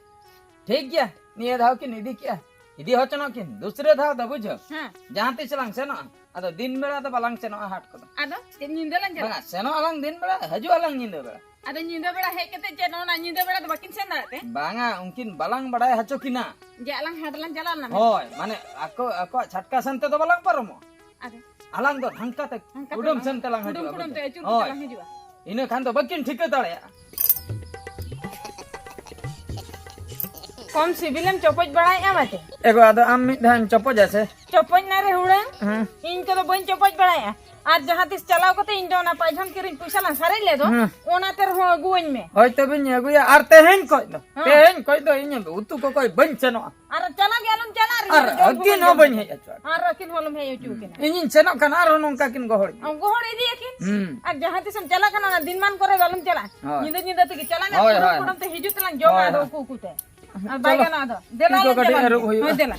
ᱴᱷᱤᱠ ᱜᱮᱭᱟ, ᱱᱤᱭᱟᱹ ᱫᱷᱟᱣ ᱠᱤᱱ ᱤᱫᱤ ᱠᱮᱜᱼᱟ, ᱤᱫᱤ ᱦᱚᱪᱚᱱᱚᱜ ᱠᱤᱱ, ᱫᱩᱥᱨᱟᱹ ᱫᱷᱟᱣ ᱫᱚ ᱵᱩᱡᱷᱟᱹᱣ᱾ ᱦᱮᱸ᱾ ᱡᱟᱦᱟᱸ ᱛᱤᱥ ᱞᱟᱝ ᱥᱮᱱᱚᱜᱼᱟ, ᱟᱫᱚ ᱫᱤᱱ ᱵᱮᱲᱟ ᱫᱚ ᱵᱟᱞᱟᱝ ᱥᱮᱱᱚᱜᱼᱟ ᱦᱟᱴ ᱠᱚᱫᱚ᱾ ᱟᱫᱚ ᱪᱮᱫ ᱧᱤᱫᱟᱹ ᱞᱟᱝ ᱪᱟᱞᱟᱜᱼᱟ? ᱵᱟᱝᱟ, ᱥᱮᱱᱚᱜ ᱟᱞᱟᱝ ᱫᱤᱱ ᱵᱮᱲᱟ, ᱦᱤᱡᱩᱜ ᱟᱞᱟᱝ ᱧᱤᱫᱟᱹ ᱵᱮᱲᱟ᱾ ᱟᱫᱚ ᱧᱤᱫᱟᱹ ᱵᱮᱲᱟ ᱦᱮᱡ ᱠᱟᱛᱮ ᱪᱮᱫ ᱚᱱᱟ ᱧᱤᱫᱟᱹ ᱵᱮᱲᱟ ᱫᱚ ᱵᱟᱹᱠᱤᱱ ᱥᱮᱱ ᱫᱟᱲᱮᱭᱟᱜ ᱛᱮ? ᱵᱟᱝᱟ, ᱩᱱᱠᱤᱱ ᱵᱟᱞᱟᱝ ᱵᱟᱲᱟᱭ ᱦᱚᱪᱚ ᱠᱤᱱᱟ᱾ ᱡᱮ ᱟᱞᱟᱝ ᱦᱟᱴ ᱞᱟᱝ ᱪᱟᱞᱟᱣ ᱞᱮᱱᱟ᱾ ᱦᱳᱭ, ᱢᱟᱱᱮ ᱟᱠᱚ, ᱟᱠᱚᱣᱟᱜ ᱪᱷᱟᱴᱠᱟ ᱥᱮᱱ ᱛᱮᱫᱚ ᱵᱟᱞᱟᱝ ᱯᱟᱨᱚᱢᱚᱜᱼᱟ᱾ ᱟᱫᱚ ᱟᱞᱟᱝ ᱫᱚ ᱰᱷᱟᱝᱠᱟ ᱛᱮ, ᱦᱟᱱᱠᱟ ᱛᱮ ᱠᱩᱰᱟᱹᱢ ᱵᱟᱝ, ᱥᱮᱱ ᱛᱮᱞᱟᱝ ᱠᱩᱰᱟᱹᱢ ᱦᱤᱡᱩᱜᱼᱟ, ᱠᱩᱰᱟᱹᱢ ᱵᱩᱡᱷᱟᱹᱣ? ᱛᱮ ᱟᱹᱪᱩᱨ ᱦᱳᱭ᱾ ᱠᱟᱛᱮ ᱞᱟᱝ ᱦᱤᱡᱩᱜᱼᱟ᱾ ᱤᱱᱟᱹ ᱠᱷᱟᱱ ᱫᱚ ᱵᱟᱹᱠᱤᱱ ᱴᱷᱤᱠᱟᱹ ᱫᱟᱲᱮᱭᱟᱜᱼᱟ᱾ ᱠᱚᱢ ᱥᱤᱵᱤᱞᱮᱢ ᱪᱚᱯᱚᱡ ᱵᱟᱲᱟᱭᱮᱫᱼᱟ ᱢᱟᱪᱮ? ᱮᱜᱳ, ᱟᱫᱚ ᱟᱢ ᱢᱤᱫ ᱫᱷᱟᱣ ᱮᱢ ᱪᱚᱯᱚᱡᱟ ᱥᱮ? ᱪᱚᱯᱚᱡ ᱱᱟ ᱨᱮ ᱦᱩᱲᱟᱹᱝ᱾ ᱦᱮᱸ᱾ ᱤᱧ ᱠᱚᱫᱚ ᱵᱟᱹᱧ ᱪᱚᱯᱚᱡ ᱵᱟᱲᱟᱭᱮᱫᱼᱟ᱾ ᱟᱨ ᱡᱟᱦᱟᱸ ᱛᱤᱥ ᱪᱟᱞᱟᱣ ᱠᱟᱛᱮ ᱤᱧ ᱫᱚ ᱚᱱᱟ ᱯᱟᱭᱡᱷᱚᱱ ᱠᱤᱨᱤᱧ ᱯᱚᱭᱥᱟ ᱞᱟᱝ ᱥᱟᱨᱮᱡ ᱞᱮᱫ ᱫᱚ, ᱦᱮᱸ᱾ ᱚᱱᱟ ᱛᱮ ᱨᱮᱦᱚᱸ ᱟᱹᱜᱩᱣᱟᱹᱧ ᱢᱮ᱾ ᱦᱳᱭ, ᱛᱚᱵᱮᱧ ᱟᱹᱜᱩᱭᱟ᱾ ᱟᱨ ᱛᱮᱦᱮᱧ ᱠᱷᱚᱡ ᱫᱚ, ᱦᱮᱸ᱾ ᱛᱮᱦᱮᱧ ᱠᱷᱚᱡ ᱫᱚ ᱤᱧ ᱩᱛᱩ ᱠᱚᱠᱚᱭ ᱵᱟᱹᱧ ᱥᱮᱱᱚᱜᱼᱟ᱾ ᱟᱨ ᱪᱟᱞᱟᱜ ᱜᱮ ᱟᱞᱚᱢ ᱪᱟᱞᱟᱜ ᱨᱮ ᱟᱨ ᱡᱚᱢ ᱟᱹᱠᱤᱱ ᱦᱚᱸ ᱦᱚᱸ ᱵᱟᱹᱧ ᱵᱟᱹᱧ ᱦᱮᱡ ᱦᱚᱪᱚᱣᱟᱜ᱾ ᱟᱨ ᱟᱹᱠᱤᱱ ᱦᱚᱸ ᱟᱞᱚᱢ ᱦᱮᱡ ᱦᱚᱪᱚ ᱟᱹᱠᱤᱱᱟ᱾ ᱤᱧᱤᱧ ᱥᱮᱱᱚᱜ ᱠᱷᱟᱱ ᱟᱨᱦᱚᱸ ᱱᱚᱝᱠᱟ ᱠᱤᱱ ᱜᱚᱦᱚᱲ ᱤᱧᱟ᱾ ᱟᱢ ᱜᱚᱦᱚᱲ ᱤᱫᱤᱭᱟᱠᱤᱱ᱾ ᱦᱩᱸ᱾ ᱟᱨ ᱡᱟᱦᱟᱸ ᱛᱤᱥᱮᱢ ᱪᱟᱞᱟᱜ ᱠᱷᱟᱱ ᱚᱱᱟ ᱫᱤᱱ ᱢᱟᱱ ᱠᱚᱨᱮ ᱫᱚ ᱟᱞᱚᱢ ᱪᱟᱞᱟᱜᱼᱟ᱾ ᱦᱳᱭ᱾ ᱧᱤᱫᱟᱹ ᱧᱤᱫᱟᱹ ᱛᱮᱜᱮ ᱪᱟᱞᱟᱜ ᱢᱮ, ᱦᱳᱭ, ᱠᱩᱰᱟᱹᱢ ᱦᱳᱭ᱾ ᱠᱩᱰᱟᱹᱢ ᱛᱮ ᱦᱤᱡᱩᱜ ᱛᱮᱞᱟᱝ ᱡᱚᱢᱟ ᱦᱳᱭ, ᱟᱫᱚ ᱦᱳᱭ᱾ ᱩᱠᱩ ᱩᱠᱩ ᱛᱮ᱾ ᱟᱨ ᱵᱟᱭ ᱪᱚᱞᱚ, ᱜᱟᱱᱚᱜᱼᱟ ᱟᱫᱚ᱾ ᱫᱮᱞᱟ ᱛᱤ ᱠᱚ ᱞᱟᱝ ᱠᱟᱹᱴᱤᱡ ᱪᱟᱞᱟᱜ ᱟᱹᱨᱩᱵ ᱢᱮ᱾ ᱦᱩᱭᱩᱜᱼᱟ᱾ ᱦᱳᱭ, ᱫᱮᱞᱟ᱾